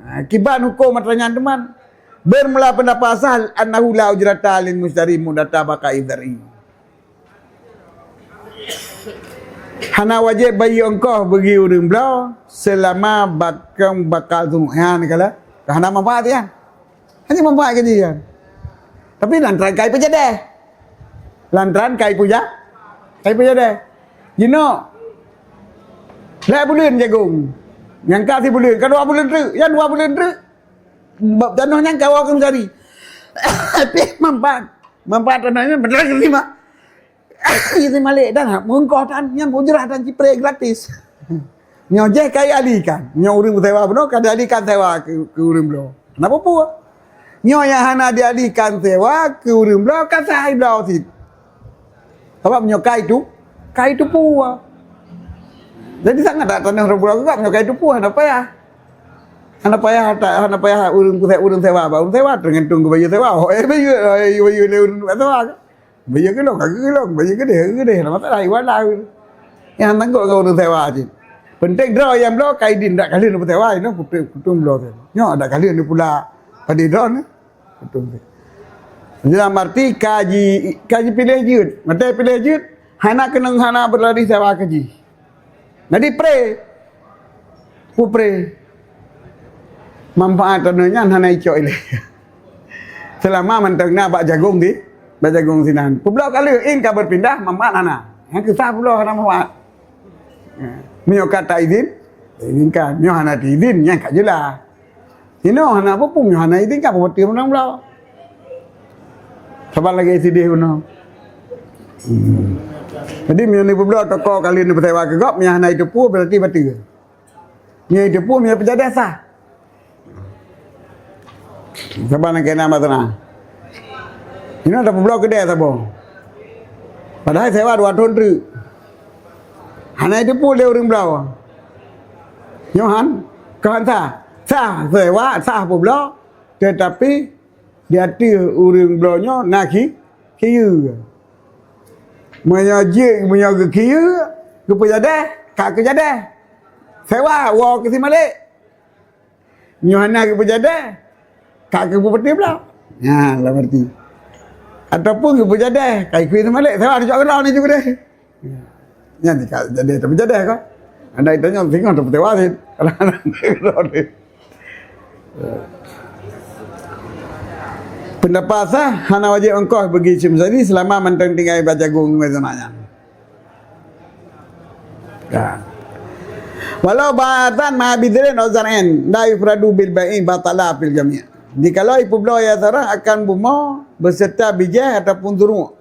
ha, kiban hukum atra nyan teuma. Bermula pendapat asah annahu la ujrata lil mustari mudata baqa'i zar'i. Hana wajéb bayeue ongkoh bagi ureuëng bloe seulama bakong bakal zunuk nyan kala hana manfaat nyan. Hana manfaat keu jih nyan. Tapi lantaran kai peujadéh. Lantaran kai puja, kai peujadéh. Jinoe lhée buleuen jagong. Nyang ka sibuleuen, ka dua buleuen treuk. Nyan dua buleuen treuk. Bak tanoh nyan ka woe keu mustari. Tapi manfaat, manfaat tanoh nyan beutôi keu lima. Isi malik dan hak meungkoh tan nyang ujrah dan cipreh gratis. Nyoe jeh ka ialikan. Nyoe ureuëng sewa bunoe ka dialikan sewa keu, keu ureuëng bloe. Kenapa puas? Nyoe nyang hana dialikan sewa keu ureuëng bloe ka sah bloe sit. Sabab nyoe ka itu, ka itu puas. Jadi sangat tak tanah ureuëng bloe gagap nyoe ka itu puas hana payah. Hana payah tak, hana payah ureuëng pusat ureuëng sewa, ba ureuëng sewa tergantung keu bayeue sewa. Oh, eh, bayeue, eh, bayeue lé ureuëng sewa. Bayeue keu lôn, ka keu lôn, bayeue keudeh, keu keudeh, hana masalah, iwan lah. Nyang tanggong ngon ureuëng sewa cit. Penting droe nyang bloe ka idin dak kali neupeusewa, inoe kutu-, kutum bloe tu. Nyoe dak kali neupula padé droe ni. Kutum tu. Dalam arti ka ji-, ka jipiléh jeuet. Maté piléh jeuet, hana keunong hana beurani sewa keu jih. Jadi pre. Peue pre? Manfaat tanoh nyan hana icok ilée. Seulama mantong na bak jagong di, bak jagong sinan. Peubloe ka lheueh, in ka berpindah, manfaat hana. Nyang keusah peubloe hana manfaat. Meunyoe ka taizin, izinkan. Meunyoe hana taizin, nyan ka jeulaih. Inoe hana peue-peue, meunyoe hana izin ka peue-peue meunang bloe. Saban lagée sideh bunoe. Hmm. Jadi meunyoe neupubloe toko kali neupeusewa keu gob, meunyoe hana iteupeue berarti bateue. Meunyoe iteupeue, meunyoe peujadéh sah. Saban lagée na masalah. Inoe tapubloe keudée saboh. Padahai sewa dua thon treuk. Hana iteupeue lé ureuëng bloe. Nyoe han, kon sah. Sah sewa, sah peubloe, teutapi di ateueh ureuëng bloe nyoe na khi-, khiyeue. Meunyoe jeuet, meunyoe geukhiyeue, geupeujadéh, ka keujadéh. Sewa, woe keu si malek. Nyoe hana geupeujadéh, ka keu peupeuti blah. Nyan lam arti. Ataupun geupeujadéh, ka ikui seumalek, sawa dijok keudroe ni juga deh. Nyan ka jadi tapi jadéh ka. Andai tanya singoh tu peutiwa sit. Pendapat sah hana wajib ongkoh bagi cim sadi selama mantong tinggai bak jagung ngon seunanyan. Ya. Walau ba'atan ma bidrin aw zar'in la yufradu bil bai'i batala fil jami'. Jikalau ipeubloe ya seurang akan bumoe beserta bijéh ataupun zuruk.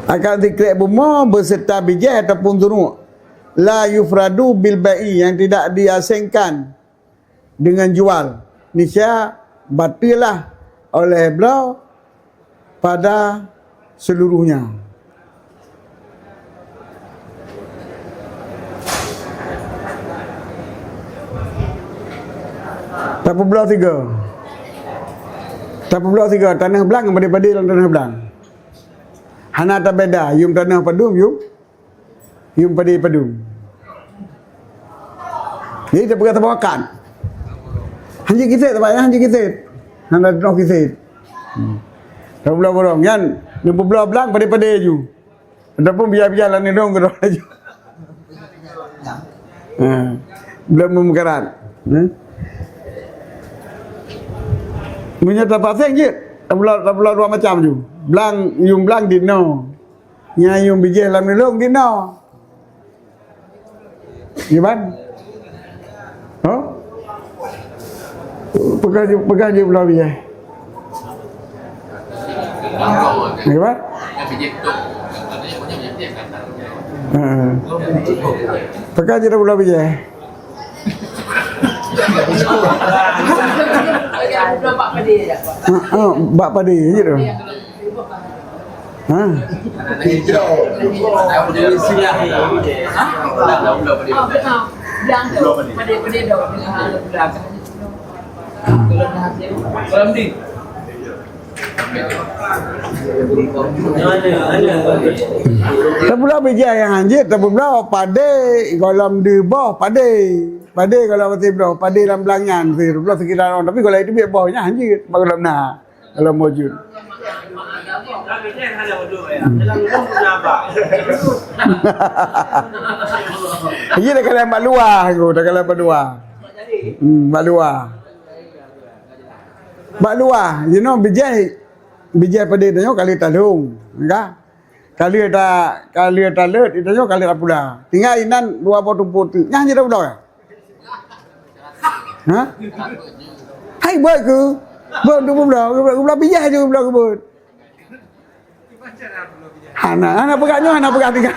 Akan sikrek bumoe beserta bijéh ataupun zuruek. La yufradu bil bai'i, yang tidak diasingkan dengan jual. Niscaya batallah oleh bloe pada seluruhnya. Tapeubloe sigoe. Tapeubloe sigoe, tanoh blang padé-padé lam tanoh blang. Hana tabeda, yum tanoh padum, yum, yum padé padum. Jadi tapeugah saboh akad. Hanjeuet kiset, Pak, ya, hanjeuet kiset. Hana tanoh kiset. Hmm. Tapeubloe burông nyan, neupeubloe blang padé-padé ju. Ataupun bijéh-bijéh lam nidong keudroe laju. Ha. Belum meumeukarat. Ha? Meunyoe tapaseng cit, tapeubloe, tapeubloe dua macam ju. Blang, yum blang dinoe. Nyang yum bijéh lam nidong dinoe. Gimana? Hah? Peugah ju, peugah ju bloe bijéh. Gimana? Ha. Peugah ju bloe bijéh. Ha, ha, bak padé je tu. Ha. Tapeubloe bijéh nyang hanjeuet, tapeubloe padé, gohlom deuh boh padé. Padé gohlom até bloe, padé lam blang nyan, tapeubloe sikira, tapi gohlom teubiet boh nyan hanjeuet, bak gohlom na. Kalau maujud. Iya, dah kalian bak luar, aku dah kalian bak luar. Hmm, bak luar. Bak luar, you know, bijéh, bijéh padé tanyoe kali talhong, ka? Kali ta, kali taleuet, tanyoe kali tapula. Tinggai inan dua boh tumpuk teuk. Nyan jeuet tapula. Ha? Hai, buet keu? Buet untuk peubloe, peubloe bijéh je peubloe keu buet. Hana, hana peugah nyoe, hana peugah tinggai.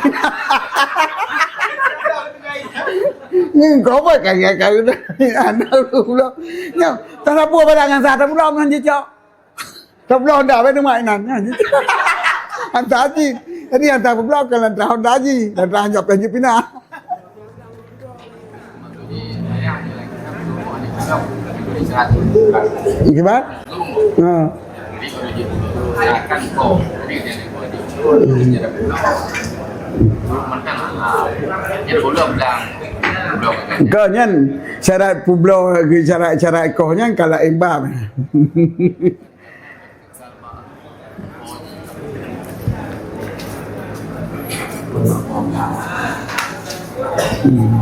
Ni kau buat kan, kan, kan. Hana peubloe. Nyoe, tak sapeue barang ngon sah, tak peubloe ngon cicok. Peubloe dah, bèk neumat inan. Hantar haji. Jadi hantar peubloe kan hantar Honda haji. Hantar hanjeuet, hanjeuet pinah. Gimana? Ha. Kau nyan syarat peubloe, syarat-syarat koh nyan kalau imbang. Hmm.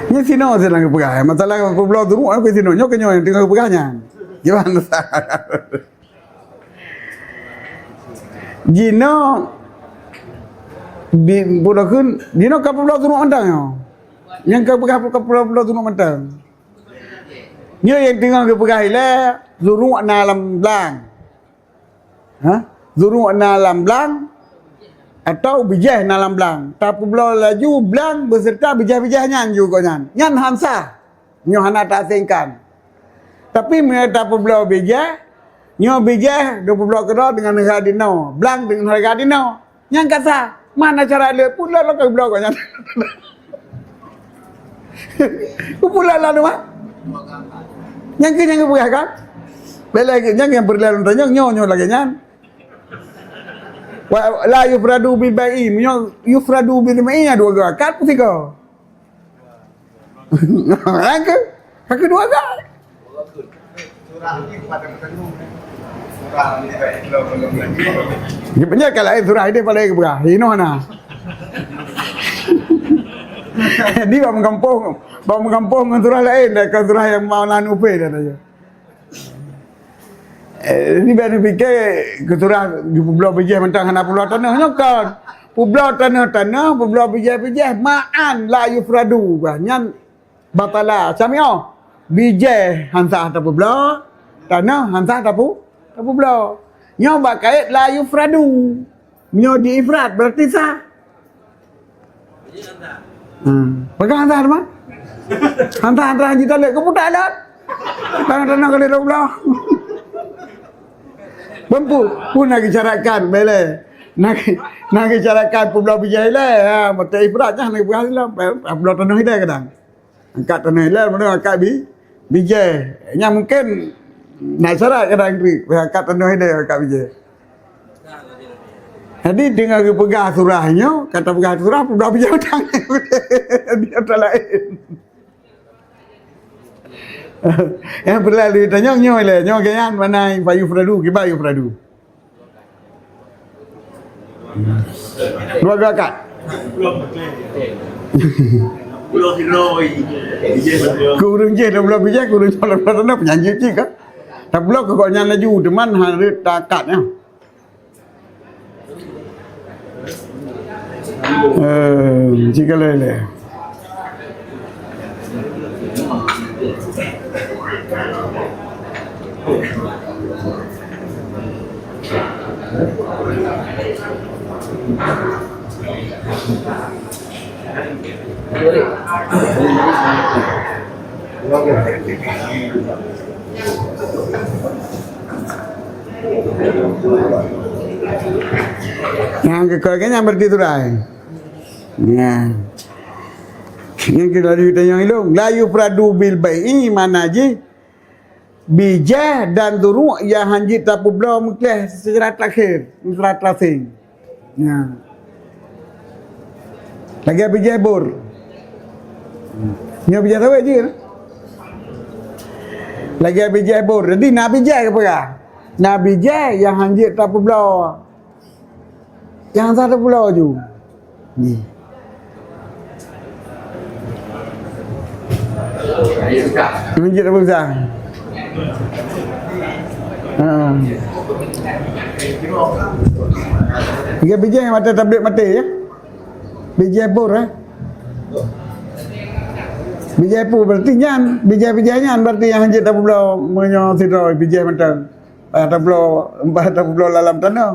Nyoe sinoe sedang geupeugah, masalah peubloe zuruek nyoe keu sinoe, nyoe keu nyoe nyang teungoh geupeugah nyan. Gimana? Jinoe bi-, peue kheun, jinoe ka peubloe zuruek mantong nyoe. Nyang ka peugah ka peubloe zuruek mantong. Nyoe nyang teungoh geupeugah ilèe, zuruek na lam blang. Ha? Zuruek na lam blang atau bijéh na lam blang. Tapeubloe laju blang beserta bijéh-bijéh nyan ju gobnyan. Nyan han sah. Nyoe hana taasingkan. Tapi meunyoe tapeubloe bijéh, nyoe bijéh tapeubloe keudroe deungon hareuga dinoe, blang deungon hareuga dinoe. Nyan ka sah. Mana cara lé pula lo ka bloe nyan. Pula lalu mah. Nyang keu nyang peugah kan? Lé-lé nyang nyang peureulèe lôn tanyong nyoe nyoe lagèe nyan. Wa la yufradu bil bai'i, nyoe yufradu bil bai'i dua geuh akad pun tiga. Ka keu, ka keu dua geuh. Nyoe kalau laén surah ini paléng geupeugah, inoe na. Jadi bak meugampông, bak meugampông ngon surah laén, dah ka surah nyang mau nan upé dah tanya. Eh, ini biar dipikir keu surah dipeubloe bijéh mantong hana peubloe tanoh nyoe kon. Peubloe tanoh-tanoh, peubloe bijéh-bijéh ma'an la yufradu bah nyan. Batala, samioe. Bijéh han sah tapeubloe, tanoh han sah tapu-, tapeubloe. Nyoe bak kayèt la yufradu. Meunyoe di ifrad, berarti sah. Hmm. Peugah hana sah teuma? Hana sah, hana sah haji talek, keu peue talek? Tangan-tangan kali dua belas. Mampu, pun lagi syaratkan, boleh. Nak, nak syaratkan peuet belas bijéh ilée. Ha, mata ifrad nyan nak peugah lom. Peuet belas tanoh ilée kadang. Angkat tanoh ilée, mana angkat bi, bijéh. Nyan mungkin nak syarat kadang angkat tanoh ilée, angkat bijéh. Jadi, teungoh geupeugah surah nyoe, ka tapeugah surah, peuet belas bijéh utang. Di atra laén. Nyang peureulée lé tanyong nyoe lé, nyoe geuyan mana fa yufradu, kiban yufradu. Dua geuh akad. Keu ureueng jih dua belas bijéh, keu ureueng jih dua belas tanoh, peunyanyi cit kan. Tapi bloe keu gobnyan laju, teuma han rhot taakad nyan. Eh, cit ka lheueh lé. Nyang keu koi nyan berarti surai. Nah. Nyang keu laju tanyong ilong, la yufradu bil bai'i, makna jih bijéh dan duruek nyang han jeuet tapeubloe meukleh secara takhir, secara terasing. Nah. Lagée bijéh bor. Nyoe bijéh sawét jih. Lagée bijéh bor. Jadi na bijéh geupeugah. Na bijéh nyang han jeuet tapeubloe. Nyang sah tapeubloe ju. Ni. Lanjut Abu Zah. Ha. Tiga bijéh mata tablet mati ya. Bijéh bor eh. Bijéh pu berarti nyan, bijéh-bijéh nyan berarti nyang hanjeuet tapeubloe meunyoe sidroe bijéh mantong. Bah tapeubloe, bah tapeubloe lam tanoh.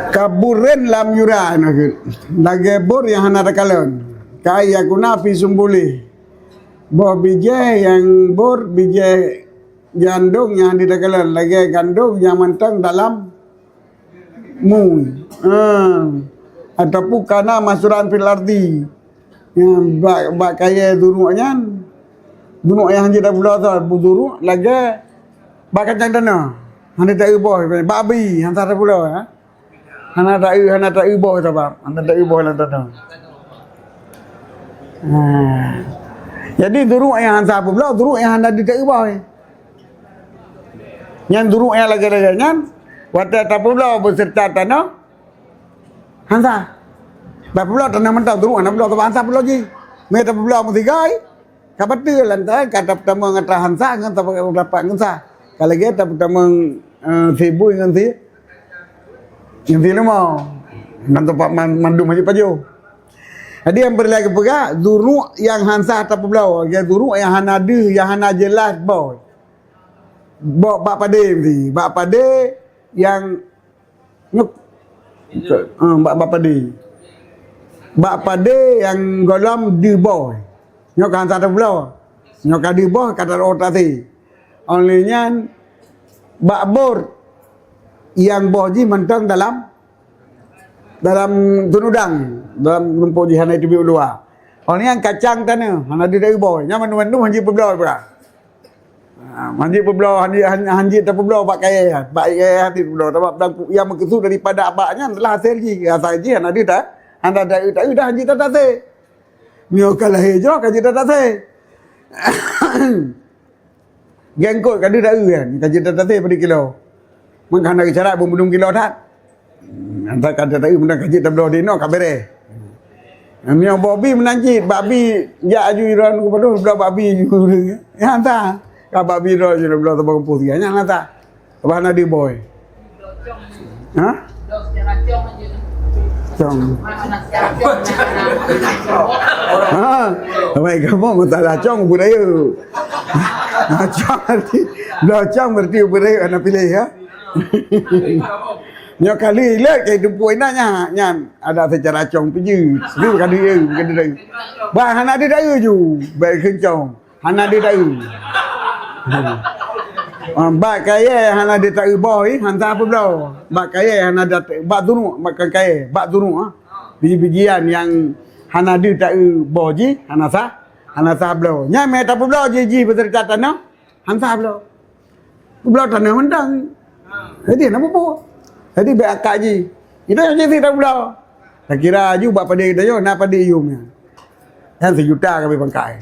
Kaburen lam yura, lagée bor nyang hana takalon. Ka yakuna fi sumbuli. Boh bijéh nyang bor, bijéh gandong nyang hana takalon, lagée gandong nyang mantong dalam mu. Ha. Ataupun kana masuran fil ardi. Nyang bak, bak kayée duruek nyan. Duruek nyang hanjeuet tapeubloe tu, duruek lagée bak kacang tanoh. Hana taeu boh, bak bi, hana tapeubloe, ha. Hana taeu, hana taeu boh sabab, hana taeu boh lam tanoh. Ha. Jadi duruek nyang hana tapeubloe, duruek nyang hana taeu boh. Nyan duruek nyang lagée-lagée nyan, watée tapeubloe beuseureuta tanoh, hana sah. Bah peubloe tanoh mantong, duruek hana peubloe, sabab hana sah peubloe jih. Mé tapeubloe meusigoe, ka bateue lantaran ka tapeutamong atra hana sah ngon tapeutamong ngon sah. Ka lagée tapeutamong, eh, sibui ngon si, ngon si leumo. Nan teumpat man-, mandum hana jipajoh. Jadi nyang peureulée geupeugah, duruek nyang hana sah tapeubloe, ya duruek nyang hana deuh, nyang hana jeulaih boh. Boh bak padé meusti, bak padé nyang Nyoe, ha, bak, bak padé. Bak padé nyang gohlom deuh boh. Nyoe ka hana tapeubloe. Nyoe ka deuh boh, ka taroh tasé. Óh lheueh nyan, bak bor nyang boh jih mantong dalam, dalam teunudang, dalam lumpok jih hana teubiet u luwa. Óh lheueh nyan kacang tanoh, hana deuh taeu boh. Nyan mandum-mandum hanjeuet peubloe peue. Ha, hanjeuet peubloe, hanjeuet, han-, hanjeuet tapeubloe bak kayée, bak kayée hana tapeubloe. Sabab dan nyang meukeusud daripada bak nyan adalah hasé jih. Hasé jih hana deuh ta-, hana deuh ta-, dah hanjeuet tatasé. Meunyoe ka lahé jroh, ka jeuet tatasé. Gengkot ka deuh taeu kan, ka jeuet tatasé pada kilo. Maka hana geucarat beumeudum kilo that. Entah ka taeu meunan ka jeuet tabloe di inoe ka bereh. Meunyoe boh bi meunan cit, bak bi jak aju iron keu padum bloe bak bi aju. Ya entah. Ka bak bidroe jih bloe saboh kampus tiga. Nyan na that. Bah na di boy. Ha? Cong. Ha. Baik, kamu masalah cong budaya. Ha, cong arti, bloe cong berarti budaya anak pilih ya. Nyoe kali ilot ke tumpuk inan nyan, nyan ada secara cong piji. Dia bukan dia, bukan dia. Bah hana ada daya ju, baik kencong. Hana ada daya. Ha, bak kayèe hana ada daya boh, eh, hana apa bloe. Bak kayèe hana ada, bak tunuk, bak kayèe, bak tunuk, ha. Biji-bijian yang hana ada daya boh jih, hana sah, hana sah bloe. Nyan meh tapeubloe jih, jih beserta tanoh, hana sah bloe. Bloe tanoh mantong. Jadi, hana peue-peue. Jadi, bèk akak jih. Kita nyang jadi tapeubloe. Takira aju bak padé kita nyoe, na padé yum nyan. Nyan sejuta ka abéh pangkai.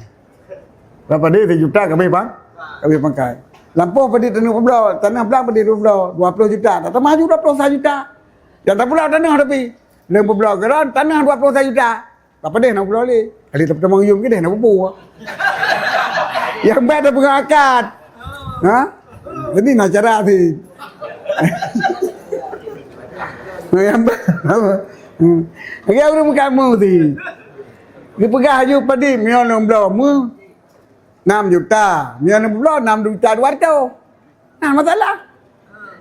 Bak padé sejuta ka abéh pang-, ka abéh pangkai. Lampôh padé tanoh peubloe, tanoh blang padé peubloe, dua ploh juta. Tatamah aju dua ploh sa juta. Nyang tapeubloe tanoh tapi. Lôn peubloe keudroe, tanoh dua ploh sa juta. Ka padé na peubloe lé. Kali teupeu tamong yum keudéh na peue-peue. Nyang bèk tapeugah akad. Ha? Jadi na cara sih. Nyang bèk. Hmm. Lagi ureueng kamoe sih. Dipeugah aju padé meunyoe lôn bloe meuh enam juta. Meunyoe lôn bloe enam juta dua ratus. Nah, masalah.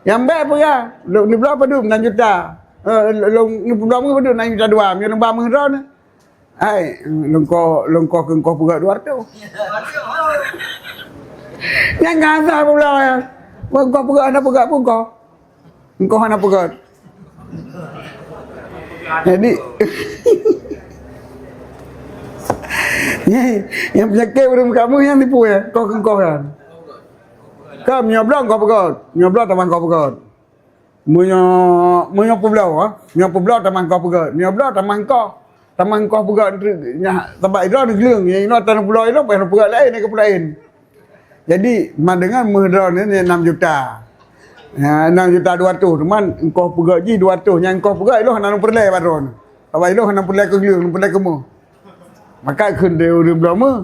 Nyang bèk peugah, lôn neubloe padum enam juta. Eh, lôn neubloe meuh padum enam juta dua, meunyoe lôn ba meuh droeneuh. Hai, lôn koh, lôn koh keu koh peugöt dua ratus. Nyang ka sah peubloe nyan. Wah, koh peugöt hana peugöt pun koh. Engkoh hana peugöt. Jadi, nyang, nyang peunyakét ureueng kamoe nyang tipu ya, koh keu koh kan. Ka meunyoe bloe engkoh peugöt, meunyoe bloe tamah engkoh peugöt. Meunyoe, meunyoe peubloe, ha? Meunyoe peubloe tamah engkoh peugöt. Meunyoe bloe tamah engkoh, tamah engkoh peugöt. Nyan sabab droeneuh gleueng, nyang inoe tanah peubloe inoe, payah peugöt laén, ka peulaén. Jadi, man deungon meuh droeneuh nyan enam juta. Ya, enam juta dua ratus, teuma engkoh peugöt jih dua ratus, nyang engkoh peugöt ilôn hana lôn peureulèe bak droeneuh. Sabab ilôn hana peureulèe keu gleueng, lôn peureulèe keu meuh. Maka kheun lé ureueng bloe meuh,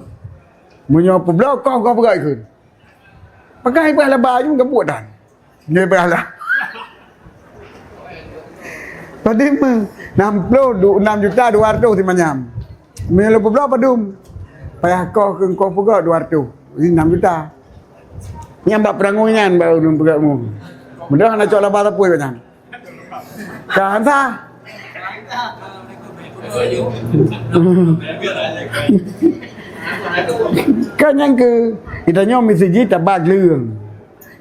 meunyoe peubloe koh, koh peugöt kheun. Pakai payah laba jih meugabuek dan. Nyoe payah lah. Padum meuh, enam puluh, du-, enam juta dua ratus simanyam. Meunyoe lôn peubloe padum? Payah koh keu engkoh peugöt dua ratus. Ini enam juta. Nyan bak peurangui nyan baru lôn peugöt mu. Mudah hana cok laba sapeue nyan. Ka han sah. Kan nyang keu, geutanyoe meuseujid taba gleueng.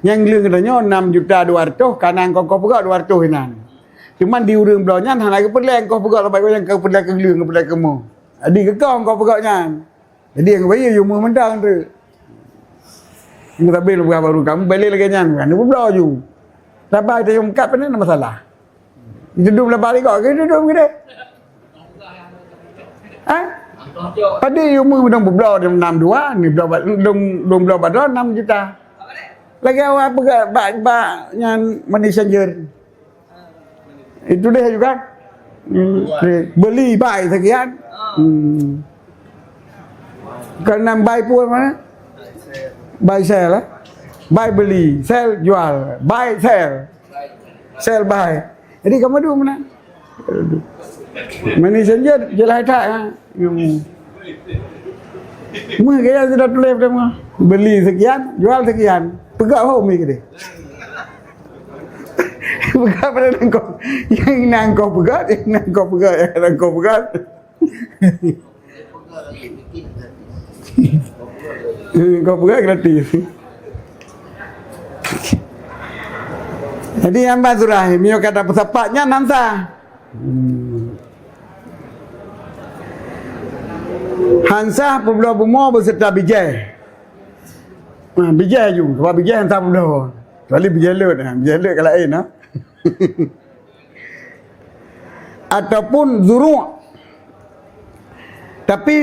Nyang gleueng geutanyoe enam juta dua ratus, ka na engkoh-engkoh peugöt dua ratus inan. Cuman di ureueng bloe nyan hana geupeureulèe engkoh peugöt, sabab nyang geupeureulèe keu gleueng, geupeureulèe keu meuh. Jadi geukoh engkoh peugöt nyan. Jadi nyang bayeue yue meuh mantong tu. Meutabé lôn peugah bak ureueng kamoe, bèk lé lagèe nyan, kan? Neubloe ju. Sabai tayue meukat, pane na masalah. Dudum laba lé goe, dudum keudeh. Ha? Padé yue meuh dong peubloe dong enam dua, ni bloe ba-, dong, dong bloe bak droe enam juta. Lagèe awak peugah bak, bak nyan money changer. Itu deh juga. Hmm. Beli, buy sekian. Hmm. Keenam buy pun mana? Buy sell, eh? Buy beli, sell jual, buy sell. Sell buy. Jadi kamu dulu mana? Money changer jelas tak, ha? Hmm. Meuh gaya sudah tulis dah meuh. Beli sekian, jual sekian. Peugah ho mi keudeh. Peugah pada nangkok. Nyang nangkok peugah, nyang nangkok peugah, nyang nangkok peugah. Eh, kau peugah gratis. Jadi nyang ba surah, meunyoe ka tapeusapat nyan han sah. Hmm. Han sah peubloe bumoe beserta bijèh. Nah, bijèh ju, sebab bijèh han sah peubloe. Kecuali bijèh lôt, nah, bijèh lôt ka laén, nah. Ataupun zuru'. Tapi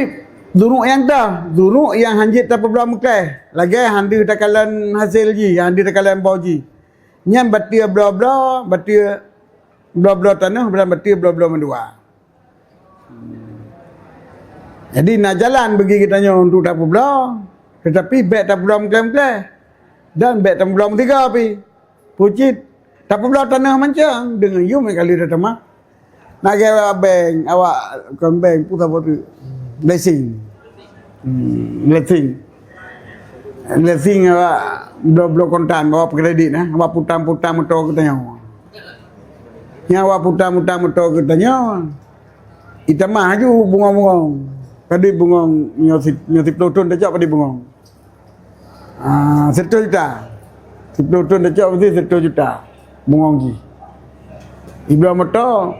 zuru' nyang toh, zuru' nyang han jeuet tapeubloe meuklèh, lagèe han deuh takalon hasé jih, han deuh takalon boh jih. Nyan bateue bloe-bloe, bateue bloe-bloe tanoh, dan bateue bloe-bloe mandua. Jadi na jalan bagi geutanyoe untuk tapeubloe. Teutapi bék tapeubloe meuklé-meuklé. Dan bék tapeubloe meusigoe pih. Peue cit, tapeubloe tanoh mancang deungon yum nyang ka lheueh tatamah. Na lagèe awak bank, awak kon bank, peue saboh tu? Leasing. Hmm, leasing. Leasing awak bloe-bloe kontan, awak peukredit, eh, awak putang-putang moto geutanyoe. Nyang awak putang-putang moto geutanyoe, jitamah laju bungong-bungong. Padub bungong nyoe si-, nyoe siplôh thon tacok padub bungong. Ah, seratus juta. Siplôh thon tacok meusti seratus juta bungong jih. Jibloe moto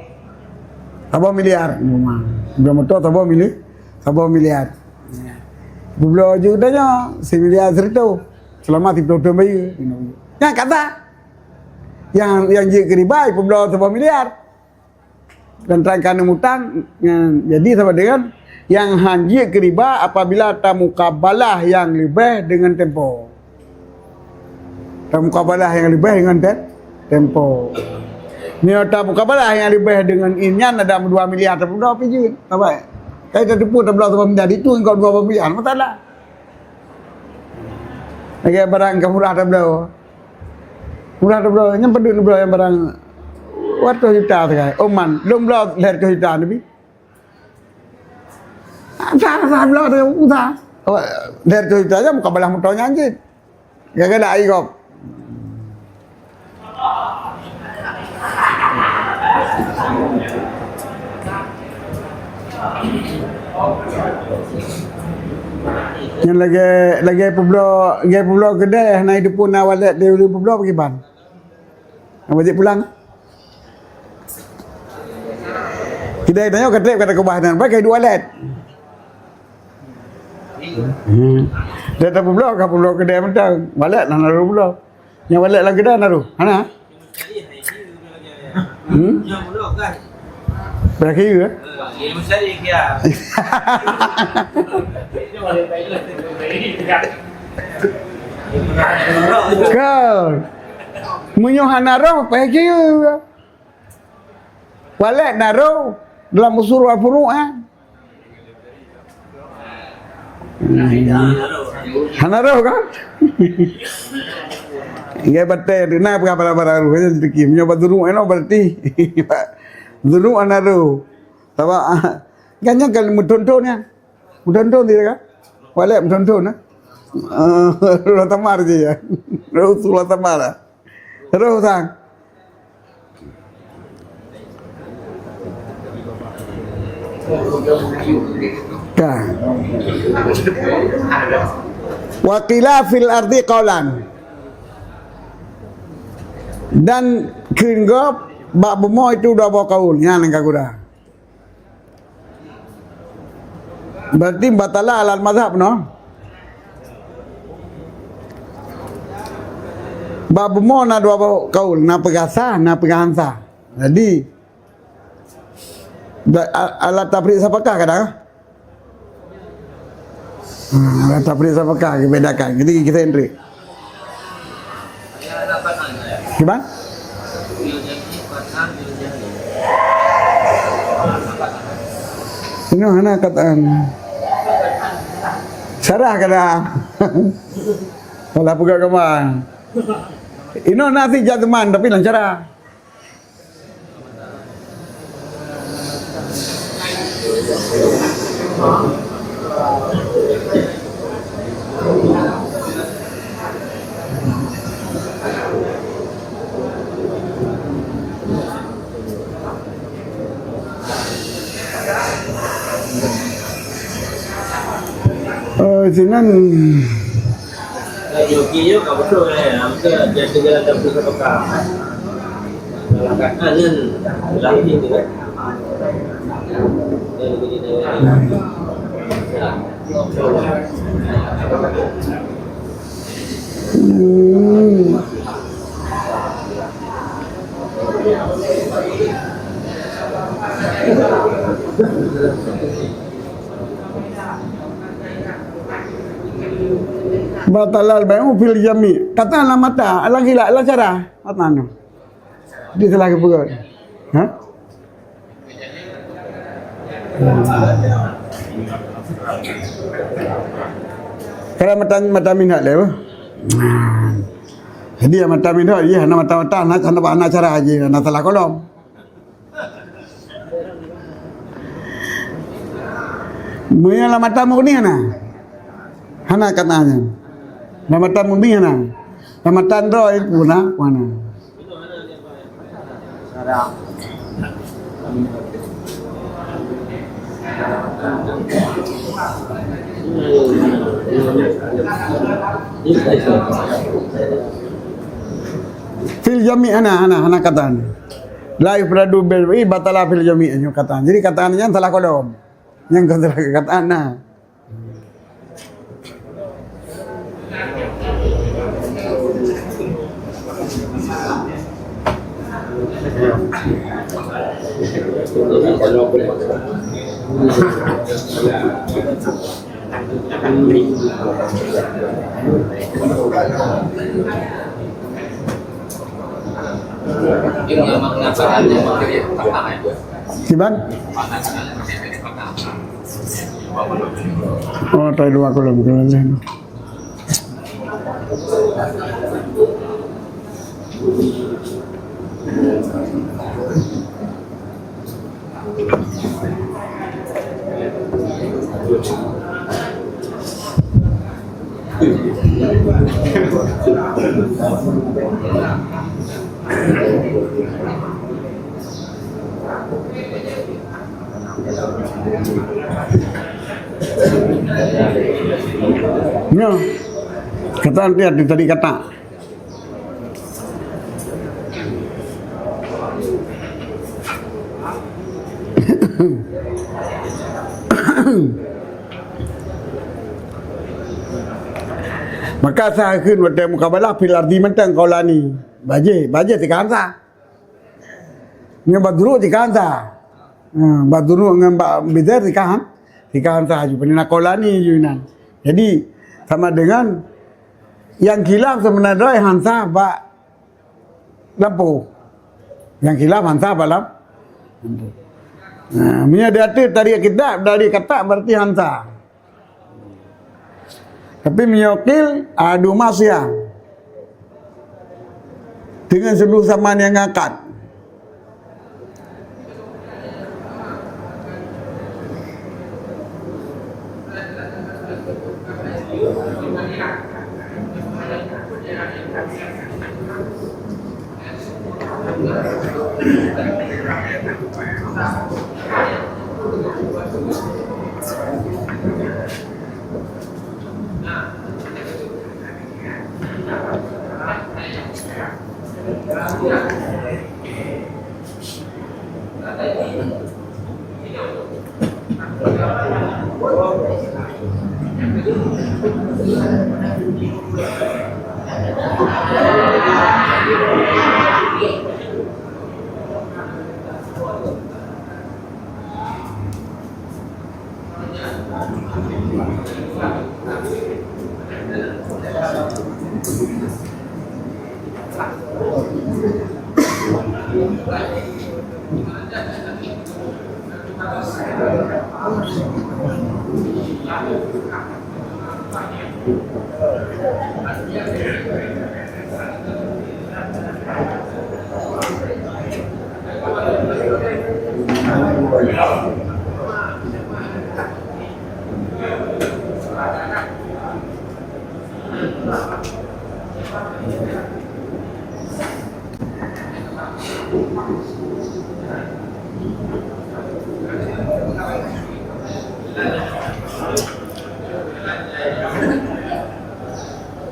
saboh miliar. Jibloe moto saboh mili-, saboh miliar. Jibloe ju geutanyoe similiar seratus. Seulama siplôh thon bayeue. Nyan kata. Nyang, nyang jeuet keu riba, jipeubloe saboh miliar. Dan tan ka neumutang, nyan jadi sama dengan nyang han jeuet keu riba apabila tamukabalah nyang leubeh deungon tempo. Tamukabalah nyang leubeh deungon te-, tempo. Nyoe tamukabalah nyang leubeh deungon inyan ada dua miliar tapeubloe pih jeuet. Sabai. Kai tateupeue tapeubloe saboh miliar, itu engkau dua miliar, masalah. Lagèe barang ka murah tabloe. Murah tabloe, nyan padub neubloe nyang barang dua ratus juta sagai. Oman, lôn bloe lhèe reutôh juta neubi. Sa, sa bloe teuh usah. Oh, lhèe reutôh juta nyan mukabalah moto nyan cit. Gaga dak ai gob. Nyan lagèe, lagèe peubloe, lagèe peubloe keudè, na itu pun na walet di ulu peubloe bagaimana? Nak bajik pulang? Keudè tanyoe ka trép ka takeubah nyan, pakai dua walet. Hmm. Dah tapeubloe ka peubloe keudè mantong. Walet lah naroh peubloe. Nyang walet lam keudè naroh. Hana? Hmm? Berakhir, eh? Kan. Meunyoe hana roh, berakhir. Walet naroh dalam usul wal furu', eh? Hana roh kan? Ingat batai tu, na peugah para-para roh, kan, sedikit. Meunyoe bak zunub, eh, no, berarti. Zunub hana roh. Sabab, ah, kan nyan kan meuthon-thon nyan. Meuthon-thon dia kan? Walet meuthon-thon, eh? Ah, roh tamar je ya. Roh usul tamar lah. Terus, sang. Ka. Wa qila fil ardi qaulan. Dan kheun gob bak bumoe itu dua boh kaul. Nyan nyang ka gura. Berarti batala alal mazhab, no? Bak bumoe na dua boh kaul, na peugah sah, na peugah han sah. Jadi, ba-, a-, alat tafriq sapakah kadang? Hmm, alat tafriq sapakah dibedakan. Jadi, kita entry. Kiban? Inoe hana kataan. Syarah kadang. Salah peugah kaban. Inoe na si jazman, tapi lam syarah. Eh, sinan. Hmm. Batalal bai'u fil jami'. Kata lam mata, lam khilaf, lam syarah. Mata nyoe. Di salah ke peugah. Ha? Hmm. Kalau mata, mata minhot lé, bah. Nah. Jadi, ya, mata minhot, ya, hana mata-mata, hana, hana, hana cara aja, hana salah kolom. Meunyoe lam mata murni hana. Hana katanya. Lam mata murni hana. Lam mata droe pun hana. Fil jami' hana, hana, hana katan. La yufradu bil, ih, batala fil jami' nyoe katan. Jadi katan nyan salah kolom. Nyang kon salah katan na. Kiban? Oh, tai dua kolom, kolom lain. Nyoe. Kata nanti ada tadi kata. Maka sah kheun watée mukabalah fil ardi mantong qaulani. Bajée, bajée tiga hamzah. Nyoe badruq tiga hamzah. Ha, badruq ngon ba bidair tiga ham-, tiga hamzah aju. Peunah qaulani aju inan. Jadi sama dengan nyang khilaf sebenarnya hamzah bak lampôh. Nyang khilaf hamzah bak lam-, lampôh. Ha, meunyoe di ateueh tadi kitab, dari kata berarti hamzah. Tapi meunyoe qil, adu maksiyah. Dengan seluruh zaman yang ngangkat.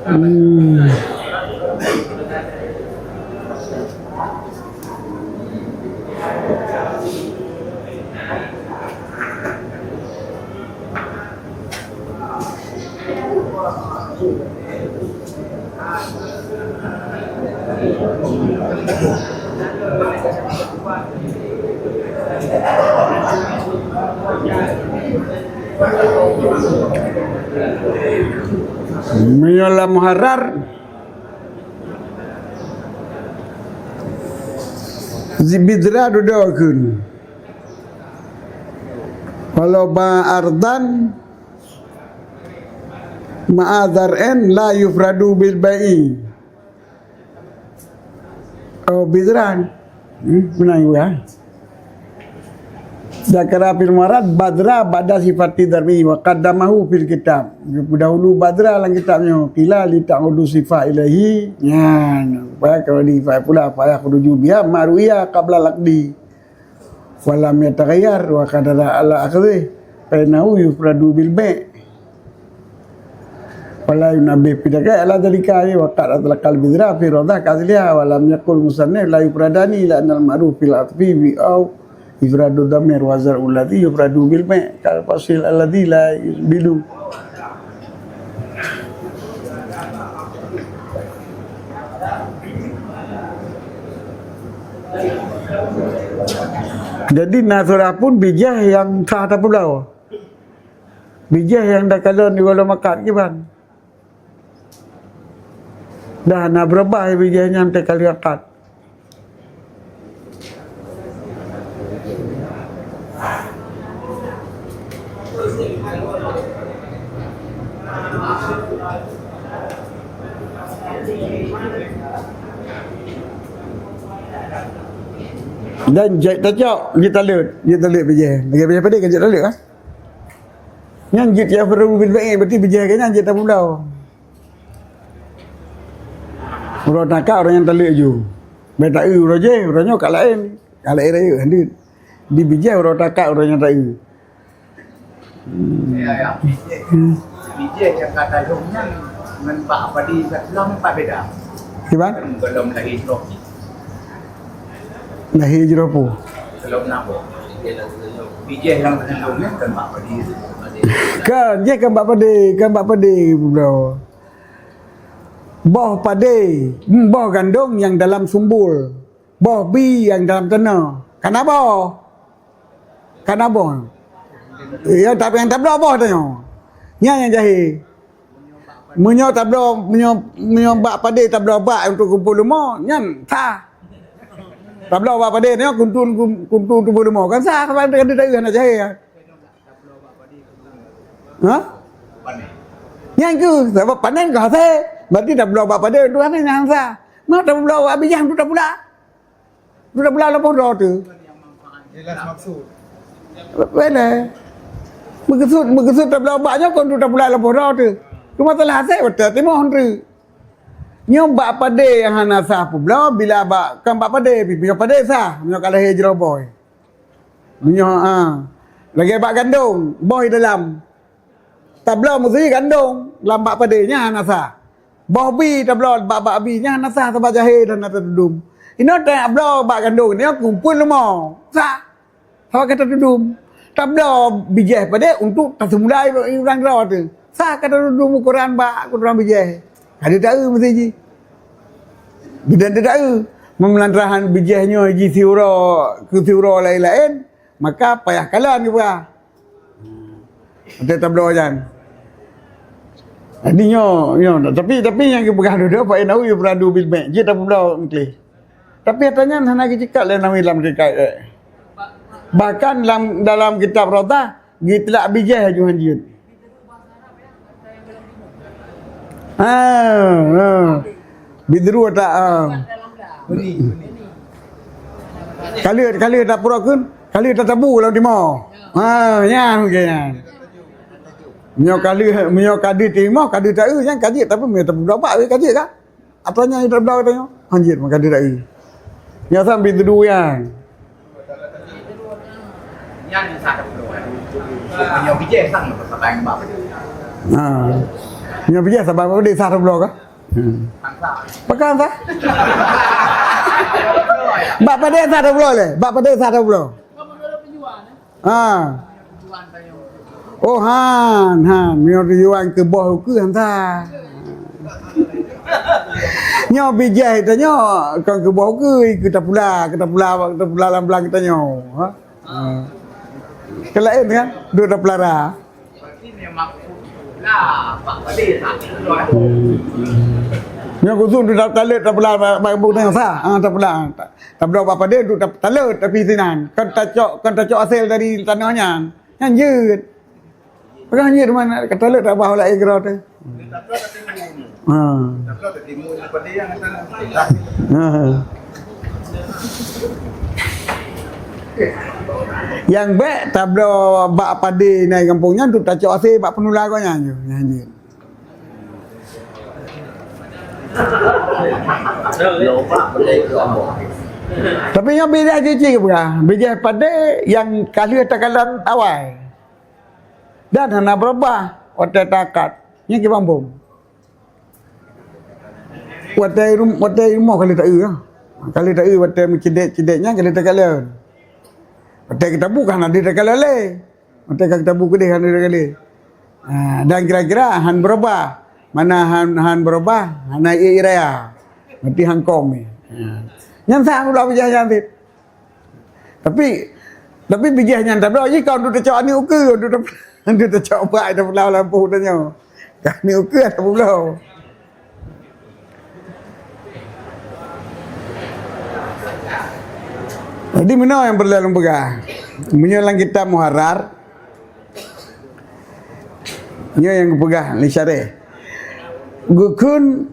Hmm. Meunyoe lam muharrar, zibidra dudoe kheun. Walau ba ardan, Ma'a zar'in la yufradu bil bai'i. Oh, bidran. Hmm, pernah juga. Zakara fil marad badra ba'da sifati darbi wa qaddamahu fil kitab. Dahulu badra dalam kitab nyoe. Qila li ta'udu sifat ilaihi. Nyan. Supaya kalau di sifat pula, fa yakhruju biha ma ru'iya qabla al-aqdi. Wa lam yataghayyar wa qadara ala akhdhi. Fa innahu yufradu bil bai'. Wala yunabbih fi dakai ala dzalika wa qad atlaqal bidra fi radha ka asliha wa lam yaqul musannif la yufradani la annal ma'ruf fil atfi bi au ifradu dhamir wa zar'u alladhi yufradu bil ma' kal fasil alladhi la yusbidu. Jadi na surah pun bijah nyang sah tapubloe. Bijéh nyang takalon di gohlom akad kiban. Dah na beureubaih bijéh nyan teukalon akad. Dan jeuet tacok, jeuet taleuet, jeuet taleuet bijéh. Lagèe bijéh padé kan jeuet taleuet kan? Nyan jeuet ya baru bil ba'i, berarti bijéh geuh nyan jeuet tapubloe. Uroe takak uroe nyan taleuek ju. Bèk taeu uroe jéh, uroe nyoe ka laén. Ka laén rayeuk, hana. Di bijéh uroe takak uroe nyan taeu. Ya, ya. Bijéh nyang ka taleuek nyan ngon bak padé ka seulom pat beda. Kiban? Gohlom lahé jroh. Lahé jroh peue? Gohlom nabok. Bijéh nyang teulong nyan kan bak padé. Kan, jéh kan bak padé, kan bak padé, bro. Boh padé, hmm, boh gandong nyang dalam sumbul. Boh bi nyang dalam tanoh. Kan na boh? Kan na boh? Ya, tapi nyang tabloe boh tanyoe. Nyan nyang jahé. Meunyoe tabloe, meunyoe, meunyoe bak padé tabloe bak untuk kumpul leumo, nyan sah. Tabloe bak padé nyoe kuntu, kuntu tuboh leumo. Kan sah, sabab teuka teuka hana jahé. Ha? Nyan keuh, sabab panen ka hasé. Berarti tabloe bak padé tu hasé nyan sah. Meunyoe tabloe bak bijéh tu tapula. Tu tapula lapoh droe tu. Jelas maksud. Beda. Meukeusut, meukeusut tabloe bak nyoe kon tu tapula lapoh droe tu. Cuma salah hasé beutôi timoh tu. Nyoe bak padé nyang hana sah peubloe bila bak, kan bak padé, pi-, pi-, padé sah, meunyoe ka lahé jroh boh. Meunyoe, ha, lagèe bak gandong, boh di dalam. Tabloe meusi gandong, lam bak padé, nyan hana sah. Boh bi tabloe bak, bak bi, nyan hana sah, sabab jahé dan hana tatudum. Inoe tabloe bak gandong, nyoe kumpul leumo. Sah. Awak ka tatudum. Tabloe bijéh padé untuk taseumulai ureueng droe teuh. Sah ka tatudum ukoran bak ukoran bijéh. Ka teueu meusti jih. Bidan teueu. Meunyoe lantaran bijéh nyoe jih siuroe keu siuroe laén-laén, maka payah kalon geupeugah. Watèe tabloe nyan. Jadi nyoe, nyoe, tapi, tapi nyang geupeugah dudoe, fa innahu yufradu bil ma', jeuet tapubloe engkleh. Tapi ata nyan hana geuceukat lé Nawawi lam kitab, eh. Bahkan lam, dalam kitab Radah, geutlak bijéh aju hanjeuet. Ha, ha. Bidru ata, ha. Kaleuet, kaleuet tapurokeun, kaleuet tatabu lam timoh. Ha, nyan, nyan. Meunyoe kaleuet, meunyoe ka deuh timoh, ka deuh taeu, nyan ka jeuet, tapi meunyoe tapubloe bak, ka jeuet ka? Ata nyan tabloe tanyoe, hanjeuet meuka deuh taeu. Nyan sambil teuduek nyan. Nyan sah tabloe. Meunyoe bijéh sang saban bak. Ha. Meunyoe bijéh saban bak, sah tabloe ka? Hmm. Pakon sah? Bak padé sah tabloe lé, bak padé sah tabloe. Ha. Oh, han, han. Meunyoe tujuan keu boh ukeue, han sah. Nyoe bijéh tanyoe, kon keu boh ukeue, keu tapula, keu tapula, keu tapula lam blang tanyoe. Ha? Ha. Kan laén kan? Duek tapeulara. Nyoe khusos untuk taleuet tapula bak, bak, bak, sah. Ha, tapula. Tabloe bak padé untuk ta-, taleuet, tapi sinan. Kan tacok, kan tacok hasil dari tanoh nyan. Nyan jeuet. Peugah nyoe di mana? Kata lé tak bah ulak igra tu. Ha. Ha. Nyang bèk tabloe bak padé na gampông nyan tu tacok asé bak peunula gobnyan nyoe. Nyan jeuet. Tapi nyoe bijèh cicing peugah, bijèh padé nyang ka lheueh takalon awai. Dan hana beurubah watèe takat. Nyan kibang bom. Watèe rum-, watèe rumoh ka lheueh taeu, ka lheueh taeu watèe meucedek-cedek nyan ka lheueh takalon. Watèe geutabu ka hana lheueh takalon lé. Watèe ka geutabu keudeh hana lheueh takalon. Ha, dan kira-kira han beurubah. Mana han, han beurubah, hana ié raya. Berarti han kong ni. Ha. Nyan sah ulah bijèh nyan cit. Tapi, tapi bijèh nyan tabloe jih kon untuk tacok aneuk ukeue, untuk tap-, untuk tacok bak ita pulau lampôh tanyoe. Ka aneuk ukeue ata pulau. Jadi meunoe nyang peureulèe lôn peugah. Meunyoe lam kitab Muharrar, nyoe nyang geupeugah lé syareh. Geukheun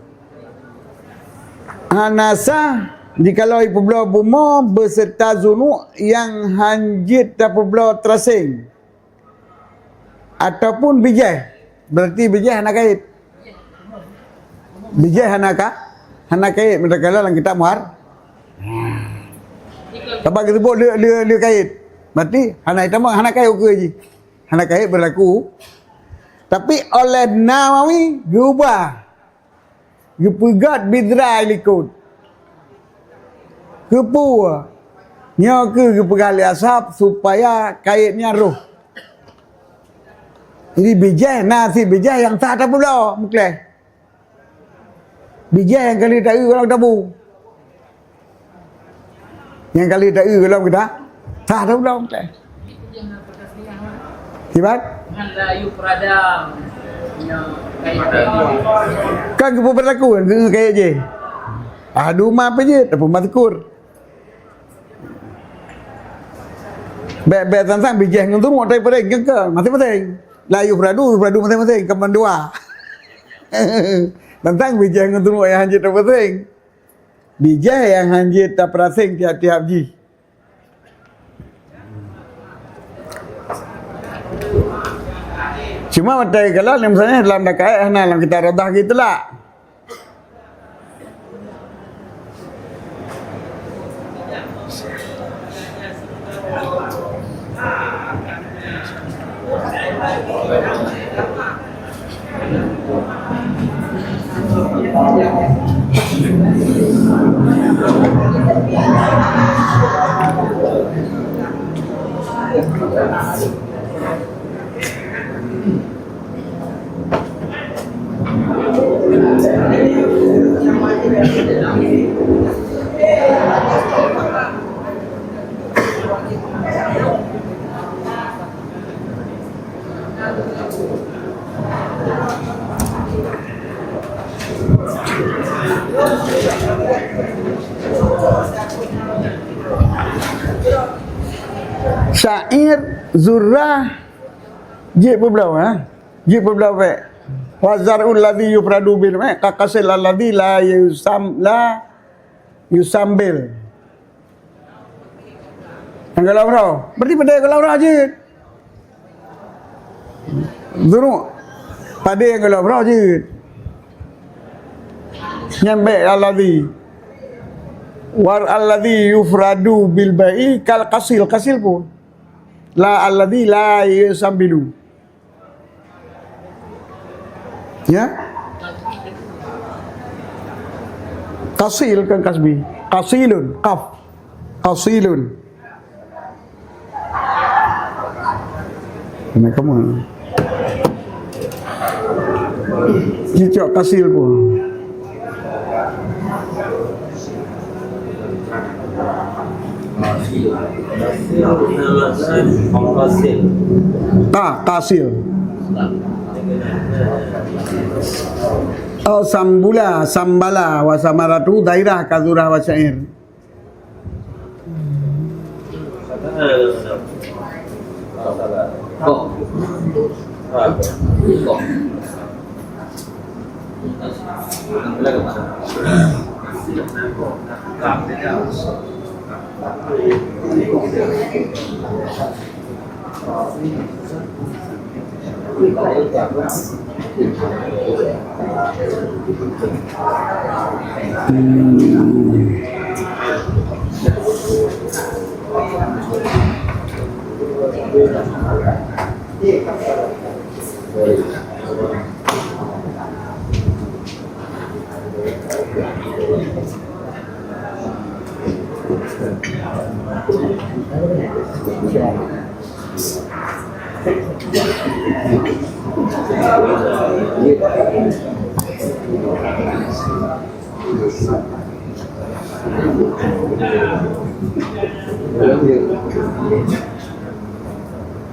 hana sah jikalau ipeubloe bumoe beuseurta zunuek nyang han jeuet tapeubloe teuraseng, ataupun bijèh. Berarti bijèh hana kait. Bijèh hana ka, hana kait, meutakala lam kitab Muhar. Sabab geusebut le, le, le kait. Berarti hana itamong, hana kait ukeue jih. Hana kait berlaku. Tapi oleh Nawawi geubah. Geupeugöt bidra likot. Keupeue? Nyoe keuh geupeugah lé Ashab supaya kayèe nyan roh. Jadi bijèh na sit bijèh nyang sah tapeubloe meuklèh. Bijèh nyang ka lheueh taeu gohlom tabu. Nyang ka lheueh taeu gohlom kita sah tapeubloe meuklèh. Sibat? Kan geupeubeurlaku kan keu kayèe jih. Ahadu ma pih jeuet, ataupun mazkur. Bèk, bèk tantang bijèh ngon zunuek tapi peureng keu maséng-maséng. La yufradu, yufradu maséng-maséng, ka mandua. Tantang bijèh ngon zunuek nyang han jeuet tapeuraseng. Bijèh nyang han jeuet tapeuraseng tiap-tiap jih. Cuma watèe kalon misalnya dalam dakaik hana lam kitab Radah geuteulak. Syair zurrah jeuet peubloe, ha? Jeuet peubloe bèk. Wa zar'ul ladzi yufradu bil, eh, ka qasil alladzi la yusam, la yusambil. Nyang golom roh. Berarti padé golom roh jeuet. Zuruk. Padé nyang golom roh jeuet. Nyan bèk alladzi. War alladzi yufradu bil ba'i kal qasil. Qasil pun. La alladzi la yusambilu. Ya? Qasil kan kasbi. Qasilun, qaf. Qasilun. Ini kamu. Cicok qasil pun. Ta, qasil. Oh, sambula, sambala, wa samaratu, dairah, kazurah, wa syair.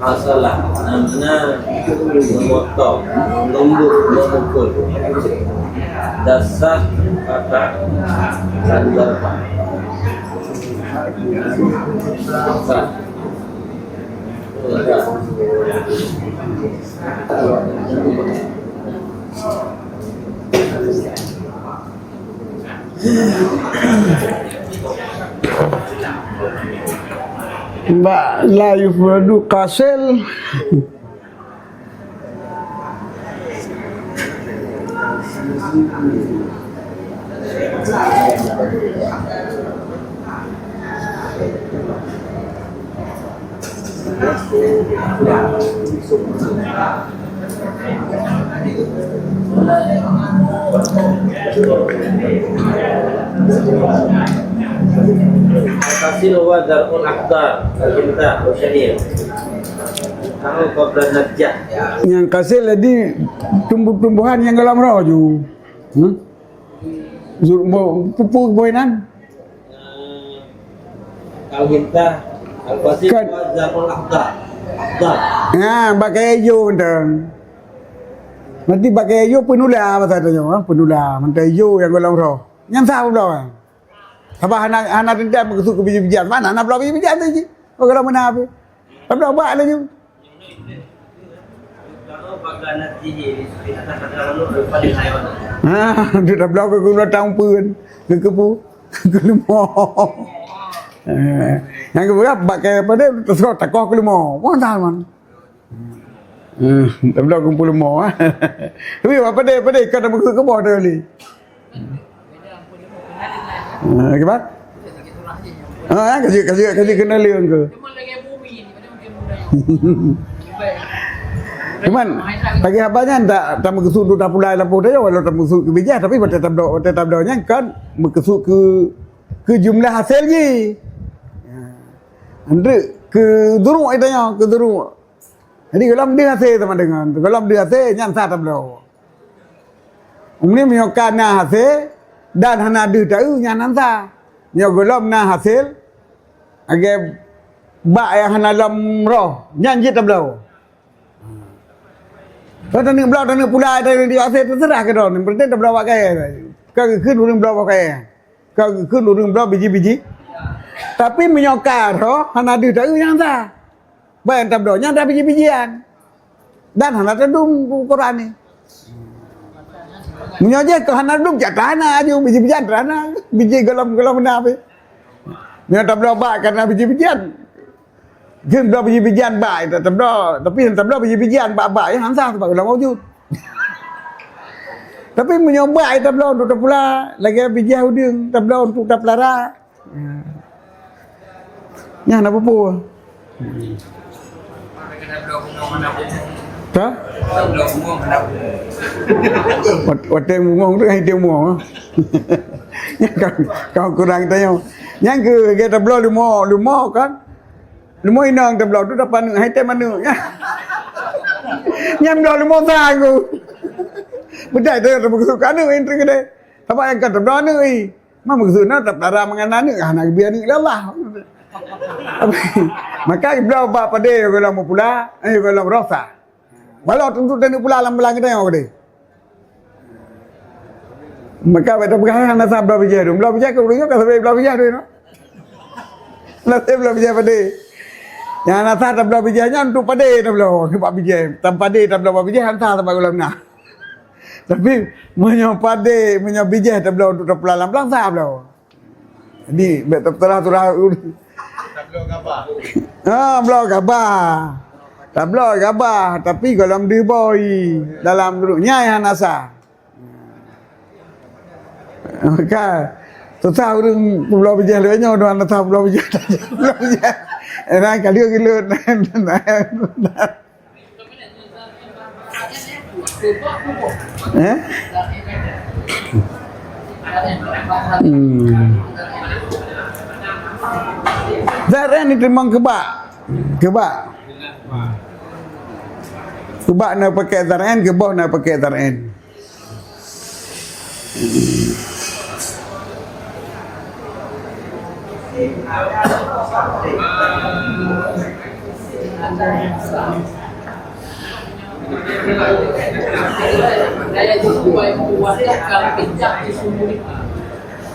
Masalah, na, na, meumotong, leumbut, meumukul. Dasar kata dan darah. Dasar. Bak la yufradu qasil. Al-qasil huwa zar'ul akhdar, al-hinta, wa sya'ir. Tahu qabla nadjah. Nyang qasil jadi tumbuh-tumbuhan nyang goh lom roh ju. Hmm? Zu-, mo-, peue-peue boh inan? Al-hinta, al-qasil, kan. Huwa zar'ul akhdar. Akhdar. Ha, bak kayèe ijo mantong. Berarti bak kayèe ijo peunula bahasa tanyoe, ha, peunula. Mantong ijo nyang goh lom roh. Nyan sah bloe, ha. Sabab hana, hana teuntèe meukeusut keu biji-bijian. Mana na bloe biji-bijian tu jih? Bagaimana apa? Tabloe bak laju. Ha, tu tabloe keu guna taumpeuen, keu keupeue, keu leumo. Eh, nyang keupeue bak kayèe padé, teuseurah takoh keu leumo. Wah, dah, man. Eh, tabloe keu leumo, eh. Tapi bak padé, padé, kan tabloe keu boh tadi. Ah, kiban? Ah, kaji, kaji, kaji keuneulheueng keu. Cuman, bagi haba nyan tak, tak meukeusut untuk tapulai lampôh teuh, walau tak meukeusut keu bijéh, tapi watèe tabloe, watèe tabloe nyan kan meukeusut keu, keu jumlah hasil jih. Andeuek keu duruk ita nyoe, keu duruk. Jadi, goh lom deuh hasé sama dengan, goh lom deuh hasé, nyan sah tabloe. Meunyoe ka na hasé, dan hana deuh taeu, nyan han sah. Nyoe goh lom na hasé, lagèe bak nyang hana lom roh, nyan jeuet tabloe. Kon taneuk bloe, taneuk pulai, taneuk di hasé, teuseurah keu droeneuh. Yang penting tabloe bak kayèe. Ka geukheun ureueng bloe bak kayèe. Ka geukheun ureueng bloe biji-biji. Tapi meunyoe ka roh, hana deuh taeu, nyan sah. Ban tabloe nyan dah biji-bijian. Dan hana teudum ukoran nyan. Meunyoe jih keu hana dum, jak hana aju, biji-bijian hana. Biji goh lom, goh lom na pih. Meunyoe tabloe bak ka na biji-bijian. Jeuet tabloe biji-bijian bak, tabloe, tapi tabloe biji-bijian bak-bak, ya, han sah, sabab goh lom wujud. Tapi meunyoe bak tabloe untuk tapula, lagèe bijéh udeueng, tabloe untuk tapeulara. Nyan na peue-peue. Ka? Wat-, watèe bungong tu kan, watèe bungong. Nyan kan, kan kurang tanyoe. Nyan keu, keu tabloe leumo, leumo kan. Leumo inong tabloe tu dapat aneuk, hai tem aneuk. Nyan bloe leumo sang ku. Beudai tu, tabloe aneuk, entri gede. Sabab nyang ka tabloe aneuk, eh. Meukeusut na tapeulara mangat aneuk, hana geubri aneuk lé Allah. Maka ibloe bak padé goh lom meupula, eh, goh lom roh sah. Walau teuntu taneuk pula lam blang geutanyoe padé. Maka bèk tapeugah hana sah bloe bijéh tu. Bloe bijéh keu ureueng nyoe ka sabé bloe bijéh tu, no? Naseb bloe bijéh padé. Nyang hana sah tabloe bijéh nyan untuk padé tabloe bak bijéh. Tan padé tabloe bak bijéh hana sah sabab gohlom na. Tapi meunyoe padé, meunyoe bijéh tabloe untuk tapula lam blang sah bloe. Jadi bèk tapeuturah-turah. Tabloe gabah. Ha, bloe gabah. Tabloe gabah tapi gohlom deuh boi dalam ruh nyang hana sah. Maka susah ureueng peubloe bijéh lagèe nyoe, dua hana sah peubloe bijéh, peubloe bijéh. Enak kali geulut. Eh? Hmm. Zaren ni teurimong keubah. Keubah. Keubah na pakèk zaren, keubah na pakèk zaren.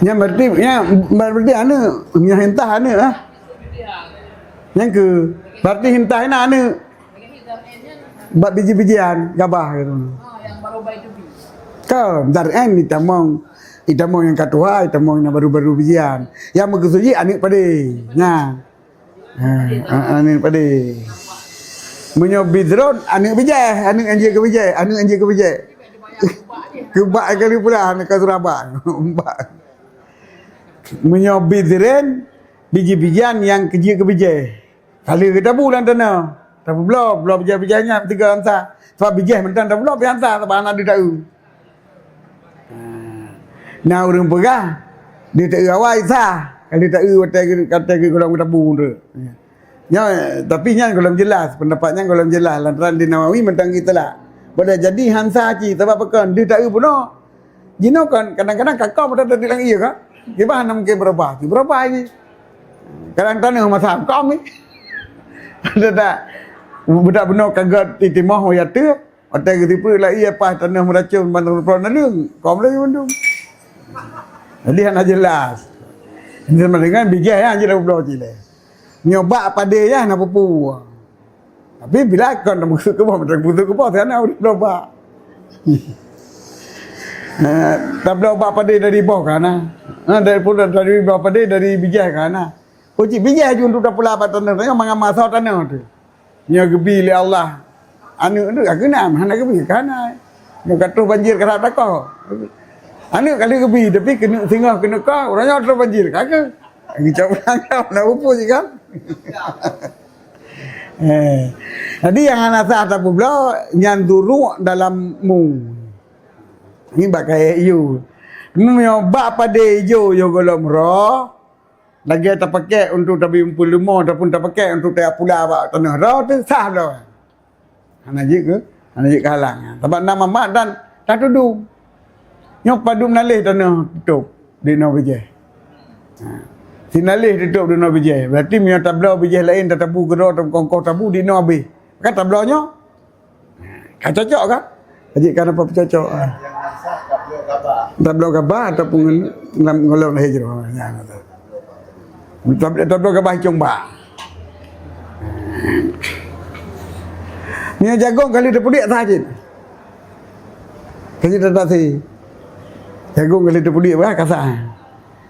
Nyan berarti, nyan berarti aneuk, nyan hintah aneuk ah. Nyan keuh berarti hintah na aneuk. Bak biji-bijian gabah gitu. Kan, zaren ditamong, ditamong nyang ka tuha, ditamong nyang baru-baru bijian. Nyang meukeusut jih aneuk padé. Nyan. Ha, a-, aneuk padé. Meunyoe bidron, aneuk bijéh, aneuk anjeue keu bijéh, aneuk anjeue keu bijéh. Keubah kali pula, aneuk ka surabak. Meunyoe bidren, biji-bijian nyang keujeuet keu bijéh. Kali geutabu lam tanoh, tapeubloe, bloe bijéh-bijéh nyan tiga ansa. Sabab bijéh mantong tapeubloe pih ansa, sabab hana deuh taeu. Ha. Na ureueng peugah, deuh taeu awai sah, ka deuh taeu watèe geu-, watèe geu-, gohlom geutabu tu. Nyoe, tapi nyan gohlom jeulaih, peundapat nyan gohlom jeulaih, lantaran di Nawawi mantong geuteulak. Padahai jadi han sah cit, sabab pakon, deuh taeu bunoe. Jinoe kan kadang-kadang ka kong pada tadi lagi ya kan. Kiban hana mungkin berubah, berubah ini. Kadang tanoh masa kong ni. Ada tak? Budak bunoe ka gèt itimoh ya tu. Watèe geutipeu lagi ya pas tanoh meuracun ban rupok naleueng. Kong lagi mandum. Jadi hana jelas. Ini sama dengan bijéh ya jelas bloe cile. Nyoe bak padé ya na pupu. Tapi bila kon tabeuseuk keu boh, tabeuseuk keu boh, sana ureueng bloe bak. Eh, tabloe bak padé dari boh ka na. Ha, dari pula dari bak padé, dari bijéh ka na. Oh, cit bijéh ju untuk tapula bak tanoh, tanoh mangat masa tanoh tu. Nyoe geubi lé Allah. Aneuk tu ka keunam, hana geubi ka na. Nyoe ka troh banjir ka rab takoh. Aneuk kali geubi, tapi keuneuk singoh keuneuk koh, uroe nyoe troh banjir ka keu. Geucok pulang ka, na upu cit kan? Eh, jadi nyang hana sah tapeubloe nyan duruek dalam mu. Ni bak kayèe ijo. Meunyoe bak padé ijo yoh gohlom roh, lagèe tapakèk untuk tabi umpul leumo ataupun tapakèk untuk tapula bak tanoh roh tu sah bloe. Hana jeuet keu, hana jeuet keu halang. Sabab na mamat dan tatudum. Nyoe padum naléh tanoh tutôp di noe bijéh. Ha. Sinaléh tutôp di noe bijéh. Berarti meunyoe tabloe bijéh laén tatabu keudroe, tabu kongkoh tabu di noe abéh. Kan tabloe nyoe? Ka cocok kan? Jeuet kan apa peucocok? Ha. Tabloe gabah ataupun lam golom lahé jroh. Nyan. Tab-, tabloe gabah hicong bak. Nyoe jagong kali teupudiek sah cit. Kali teutatasi. Jagong kali teupudiek bah ka sah.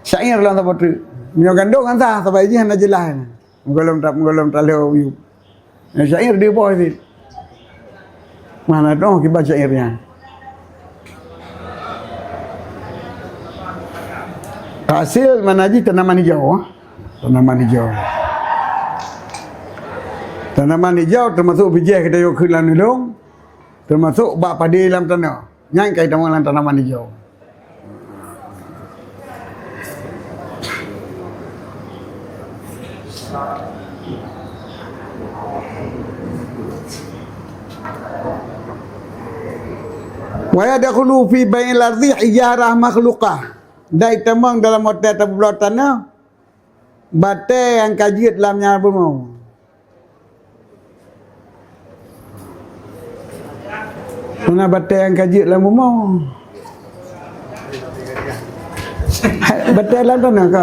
Syair lam saboh teuk. Nyoe gandong kan sah, sabai jih hana jeulaih. Meugohlom ta-, meugohlom talho uyueb. Nyoe syair di boh cit. Mana dong kiban syair nyan. Hasil mana jih tanaman hijau, ah. Tanaman hijau. Tanaman hijau teumasok bijéh kita yue kheun lam nulung, teumasok bak padé lam tanoh. Nyan ka itamong lam tanaman hijau. Wa yadkhulu fi bai'il ardi hijarah makhluqah. Dan itamong dalam watèe tapeubloe tanoh, batèe nyang ka jeuet lam nyan bumoe. Mana batèe nyang ka jeuet lam bumoe? Batèe lam tanoh ka.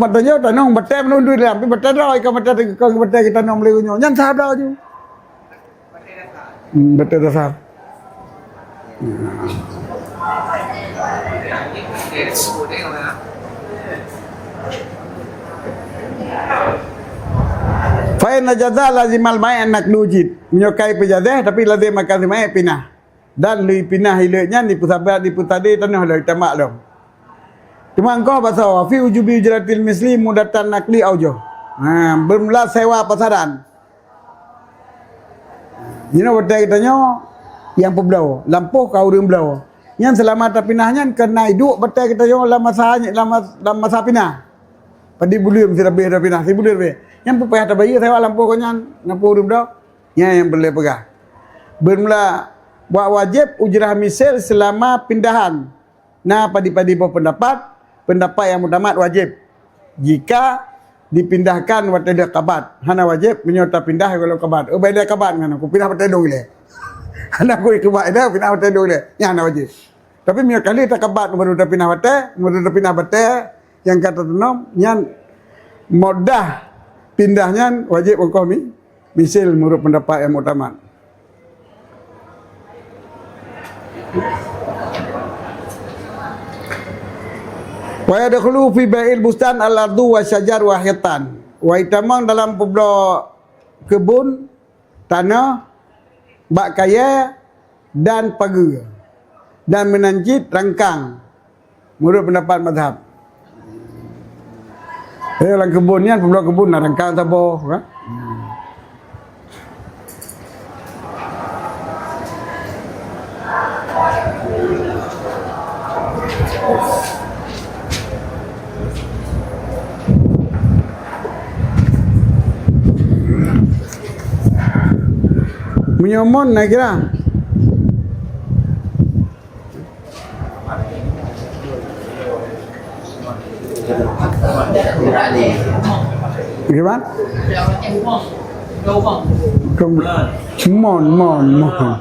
Mata nyoe tanoh batèe meunurot lam, tapi batèe droe, ikan batèe, ikan batèe kita nom lé nyoe. Nyan sah droe ju. Hmm, batèe dasar. Fa inna jaza lazimal ma'e anak lujid. Meunyoe kai peujazah, tapi lazim akan si ma'e pinah. Dan lé pinah ilek nyan dipeusabat, dipeusadé tanoh lom, tamak lom. Teuma engkoh bak sawa, fi ujubi ujratil misli mudatan nakli aujoh. Ha, beureulah sewa pasaran. Jinoe watée geutanyoe nyang peubloe, lampôh ka ureuëng bloe. Nyan seulama tapinah nyan keuneuk iduek watée geutanyoe lam masa, lam mas-, lam masa pinah. Padum buleuen sirabeh tapinah, sibuleuen leubeh. Nyan peue payah tabayeue sewa lampôh gobnyan, lampôh ureuëng bloe. Nyan nyang peureulée peugah. Beureulah buat wajéb ujrah misil seulama pindahan. Na padum-padum boh peundapat, peundapat nyang muktamad wajéb. Jika dipindahkan watée lheueh kabat, hana wajéb meunyoe tapindah gohlom kabat. Oh, bak lheueh kabat ngon aku pindah watée dong ilée. Hana aku ikeubat dah pindah watée dong ilée. Nyan hana wajéb. Tapi meunyoe kali takabat baru tapindah watée, baru tapindah watée nyang ka tatunom, nyan mudah pindah nyan wajéb ongkoh mi-, misil meunurot peundapat nyang muktamad. Wa yadkhulu fi bai'il bustan al-ardu wa syajar wa hitan. Wa itamang dalam peubloe keubun, tanoh, bak kayée dan pageue, dan meunan cit rangkang. Meunurot peundapat mazhab. Eh, lam keubon nyan, peubloe keubon na rangkang saboh, kan? Meunyoe mon na kira. Gimana? Kem-, mon, mon, mon.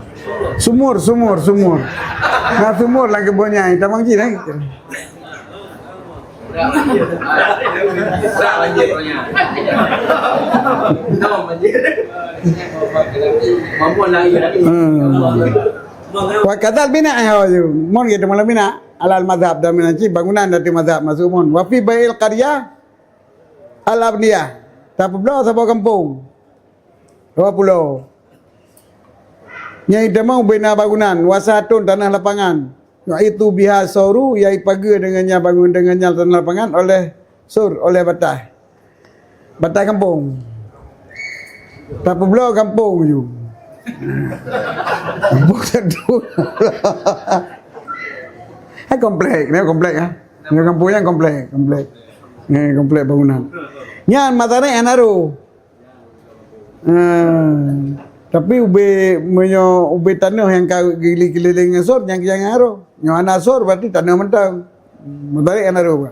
Sumur, sumur, sumur. Na sumur lam keubon nyan, tamong cit, eh. Hmm. Wa kadzal bina, eh, oh, mon gitu malam bina. Alal mazhab dan mina cit bangunan dari mazhab masuk mon. Wa fi bai'il qaryah al abniyah. Tapeubloe saboh gampông. Dua pulo. Nyang itamong ubena bangunan, wasatun tanah lapangan. Yaitu biha soru, yai pageue deungon nyan bangun deungon nyan tanah lapangan oleh sur, oleh batai. Batai gampông. Tapeubloe gampông ju. Gampông satu. Hai komplek, ni komplek, ha. Ni gampông nyang komplek, komplek. Ni komplek bangunan. Nyan matarek hana roh. Ha, tapi ubé, meunyoe ubé tanoh nyang ka geuli-, keulileng ngon sor, nyang, nyang harôh. Nyoe hana sor, berarti tanoh mantong. Mubarik hana roh.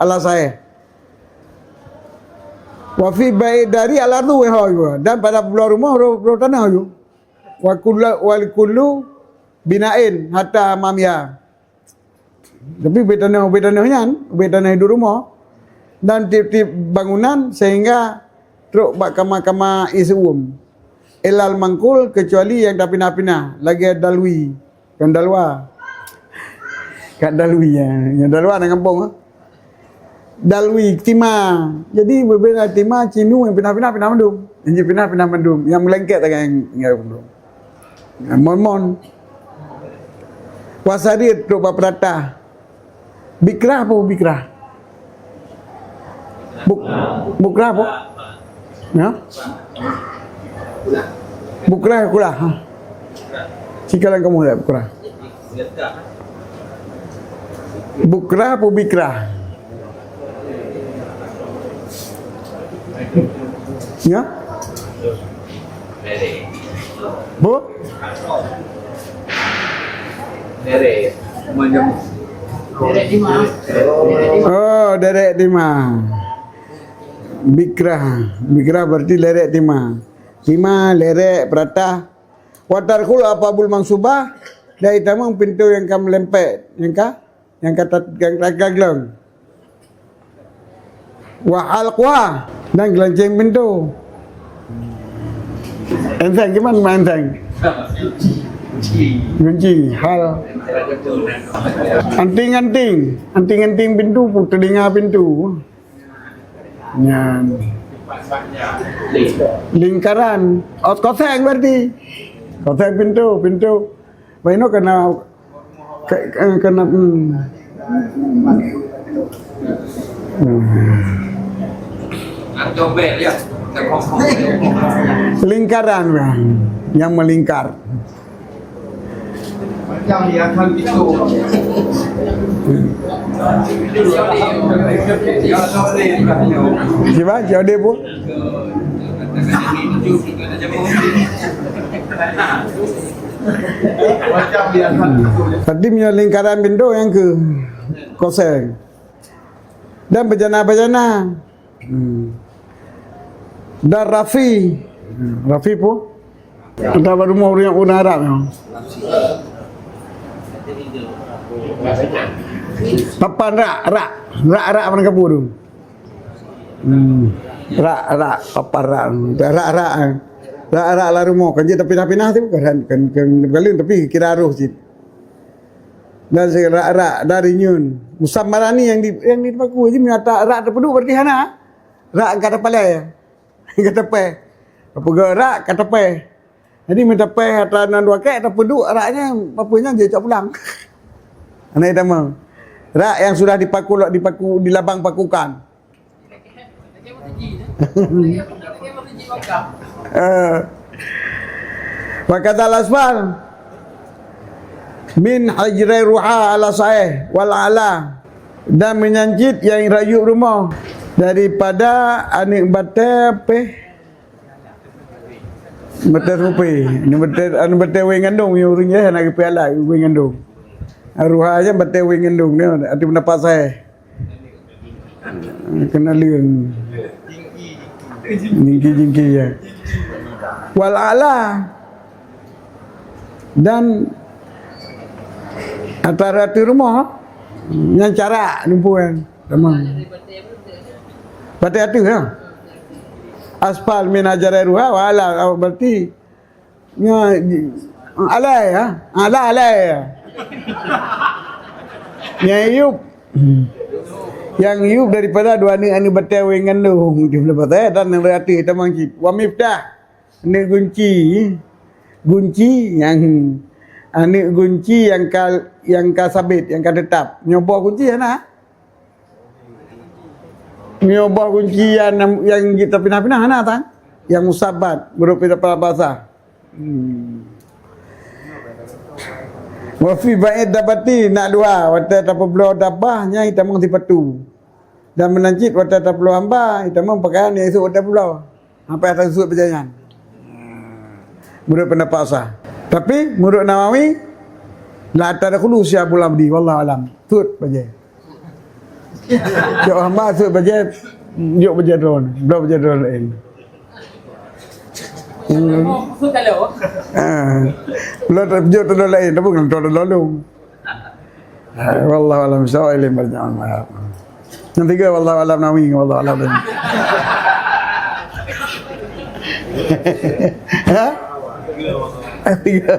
Alasai. Wa fi bai'id dari al-ardu wa hawaiha. Dan pada peubloe rumoh, roh, roh tanoh ju. Wa kullu, wa likullu bina'in hatta amamiha. Tapi ubé tanoh, ubé tanoh nyan, ubé tanoh hidup rumoh. Dan tiep-tiep bangunan sehingga trok bak kama-kama ié siuem. Illal mangkul, kecuali nyang tapinah-pinah, lagée dalwi, kon dalwa. Kat dalwi, ya. Nyang dalwa na gampông, ah. Dalwi, tima. Jadi, beubeda tima, cinu nyang pinah-pinah, pinah mandum. Nyang pinah, pinah mandum. Nyang meulengket sagai nyang, nyang mandum. Mon-mon. Wasarit trok bak peuratah. Bikrah apa bikrah? Buk-, bukrah apa? Ya? Bukrah, kulah, ha? Sikalan kamu lihat bukrah. Bukrah apa bikrah? Ya? Bu? Oh, derek tima. Bikrah. Bikrah berarti lerek tima. Tima, lerek, peratah. Wa tarkul abwabul mansubah, dan itamong pintoe nyang ka meulempet, nyang ka, nyang ka tat-, nyang ka gaglong. Wa halquha, dan geulanceng pintoe. Enteng, gimana ma enteng? Gunci, hal. Anting-anting, anting-anting pintoe, pu-, teulinga pintoe. Nyan. Lingkaran. Oh, koseng berarti. Koseng pintoe, pintoe. Bah inoe kena, ke-, ke-, kena, hmm. Hmm. Lingkaran kan, yang melingkar. Macam yang kan itu. Siapa? Siapa dia pun? Macam yang kan itu. Tadi punya lingkaran pintu yang ke kosong. Dan bejana-bejana. Hmm. Dan Rafi. Hmm, Rafi pun. Ada baru mau orang, orang Arab yang. Papan rak, rak. Rak, rak mana kabu tu? Hmm. Rak, rak, papan rak. Rak, rak. Rak, rak lah rumah. Kan je tapi pinah-pinah tu. Kan, kan, kan, tapi kira roh cit. Dan segala rak-rak dari nyun. Musamarani yang di, yang dipaku je, meunyo rak tapeuduek berarti hana. Rak ka tapalai. Ka tapèh. Peugah rak ka tapèh. Jadi meunyo tapèh atra nan dua kek tapeuduek raknya, apa nyan je cok pulang. Aneuk tamong. Rak yang sudah dipaku, dipaku, dilabang pakukan. Eh. Wa kadzal asfal min hajri ruha ala sahih wal ala, dan meunyan cit nyang rayeuk rumoh daripada aneuk batèe pèh. Batèe seupée, aneuk batèe, aneuk batèe wéng gandong, nyang ureueng jih hana geupeualai wéng gandong. Ruha nyan batèe wéng gandong nyan, arti peundapat sahih. Keuneulheueng. Jingki-jingki, ya. Wal ala. Dan atra ateueh rumoh, nyang carak lumpuan. Tamong. Batèe ateueh, ya. Asfal min hajri ruha wal ala, berarti Nya, alai, ha? Ala, alai. Nyang yup. Yang yup daripada dua aneuk, aneuk batèe wéng gandong. Di belah batèe dan yang berarti tamong cit. Wa miftah. Aneuk gunci. Gunci yang, aneuk gunci yang ka, yang ka sabit, yang ka tetap. Nyoe boh gunci hana? Nyoe boh gunci yang, yang tapinah-pinah hana tan? Yang musabat, meunurot pinah bahasa. Hmm. Wa fi bai'i dabbati, nak dua, watèe tapeubloe dabbah nyan itamong sipatu. Dan meunan cit watèe tapeubloe hamba, itamong pakaian nyang isok watèe peubloe. Sampai atra sut bajèe nyan. Meunurot peundapat sah. Tapi meunurot Nawawi, la tadkhulu siyabul abdi, wallahu alam. Sut bajèe. Cok hamba sut bajèe, jok bajèe droe, bloe bajèe droe laén. Hmm. Ah. Bloe jok droe laén, tapi ngon droe lôn. Ah, wallahu alam bissawab, ilaihi marji'un. Yang tiga, wallahu alam Nawawi, wallahu alam. Ha? Eh, tiga.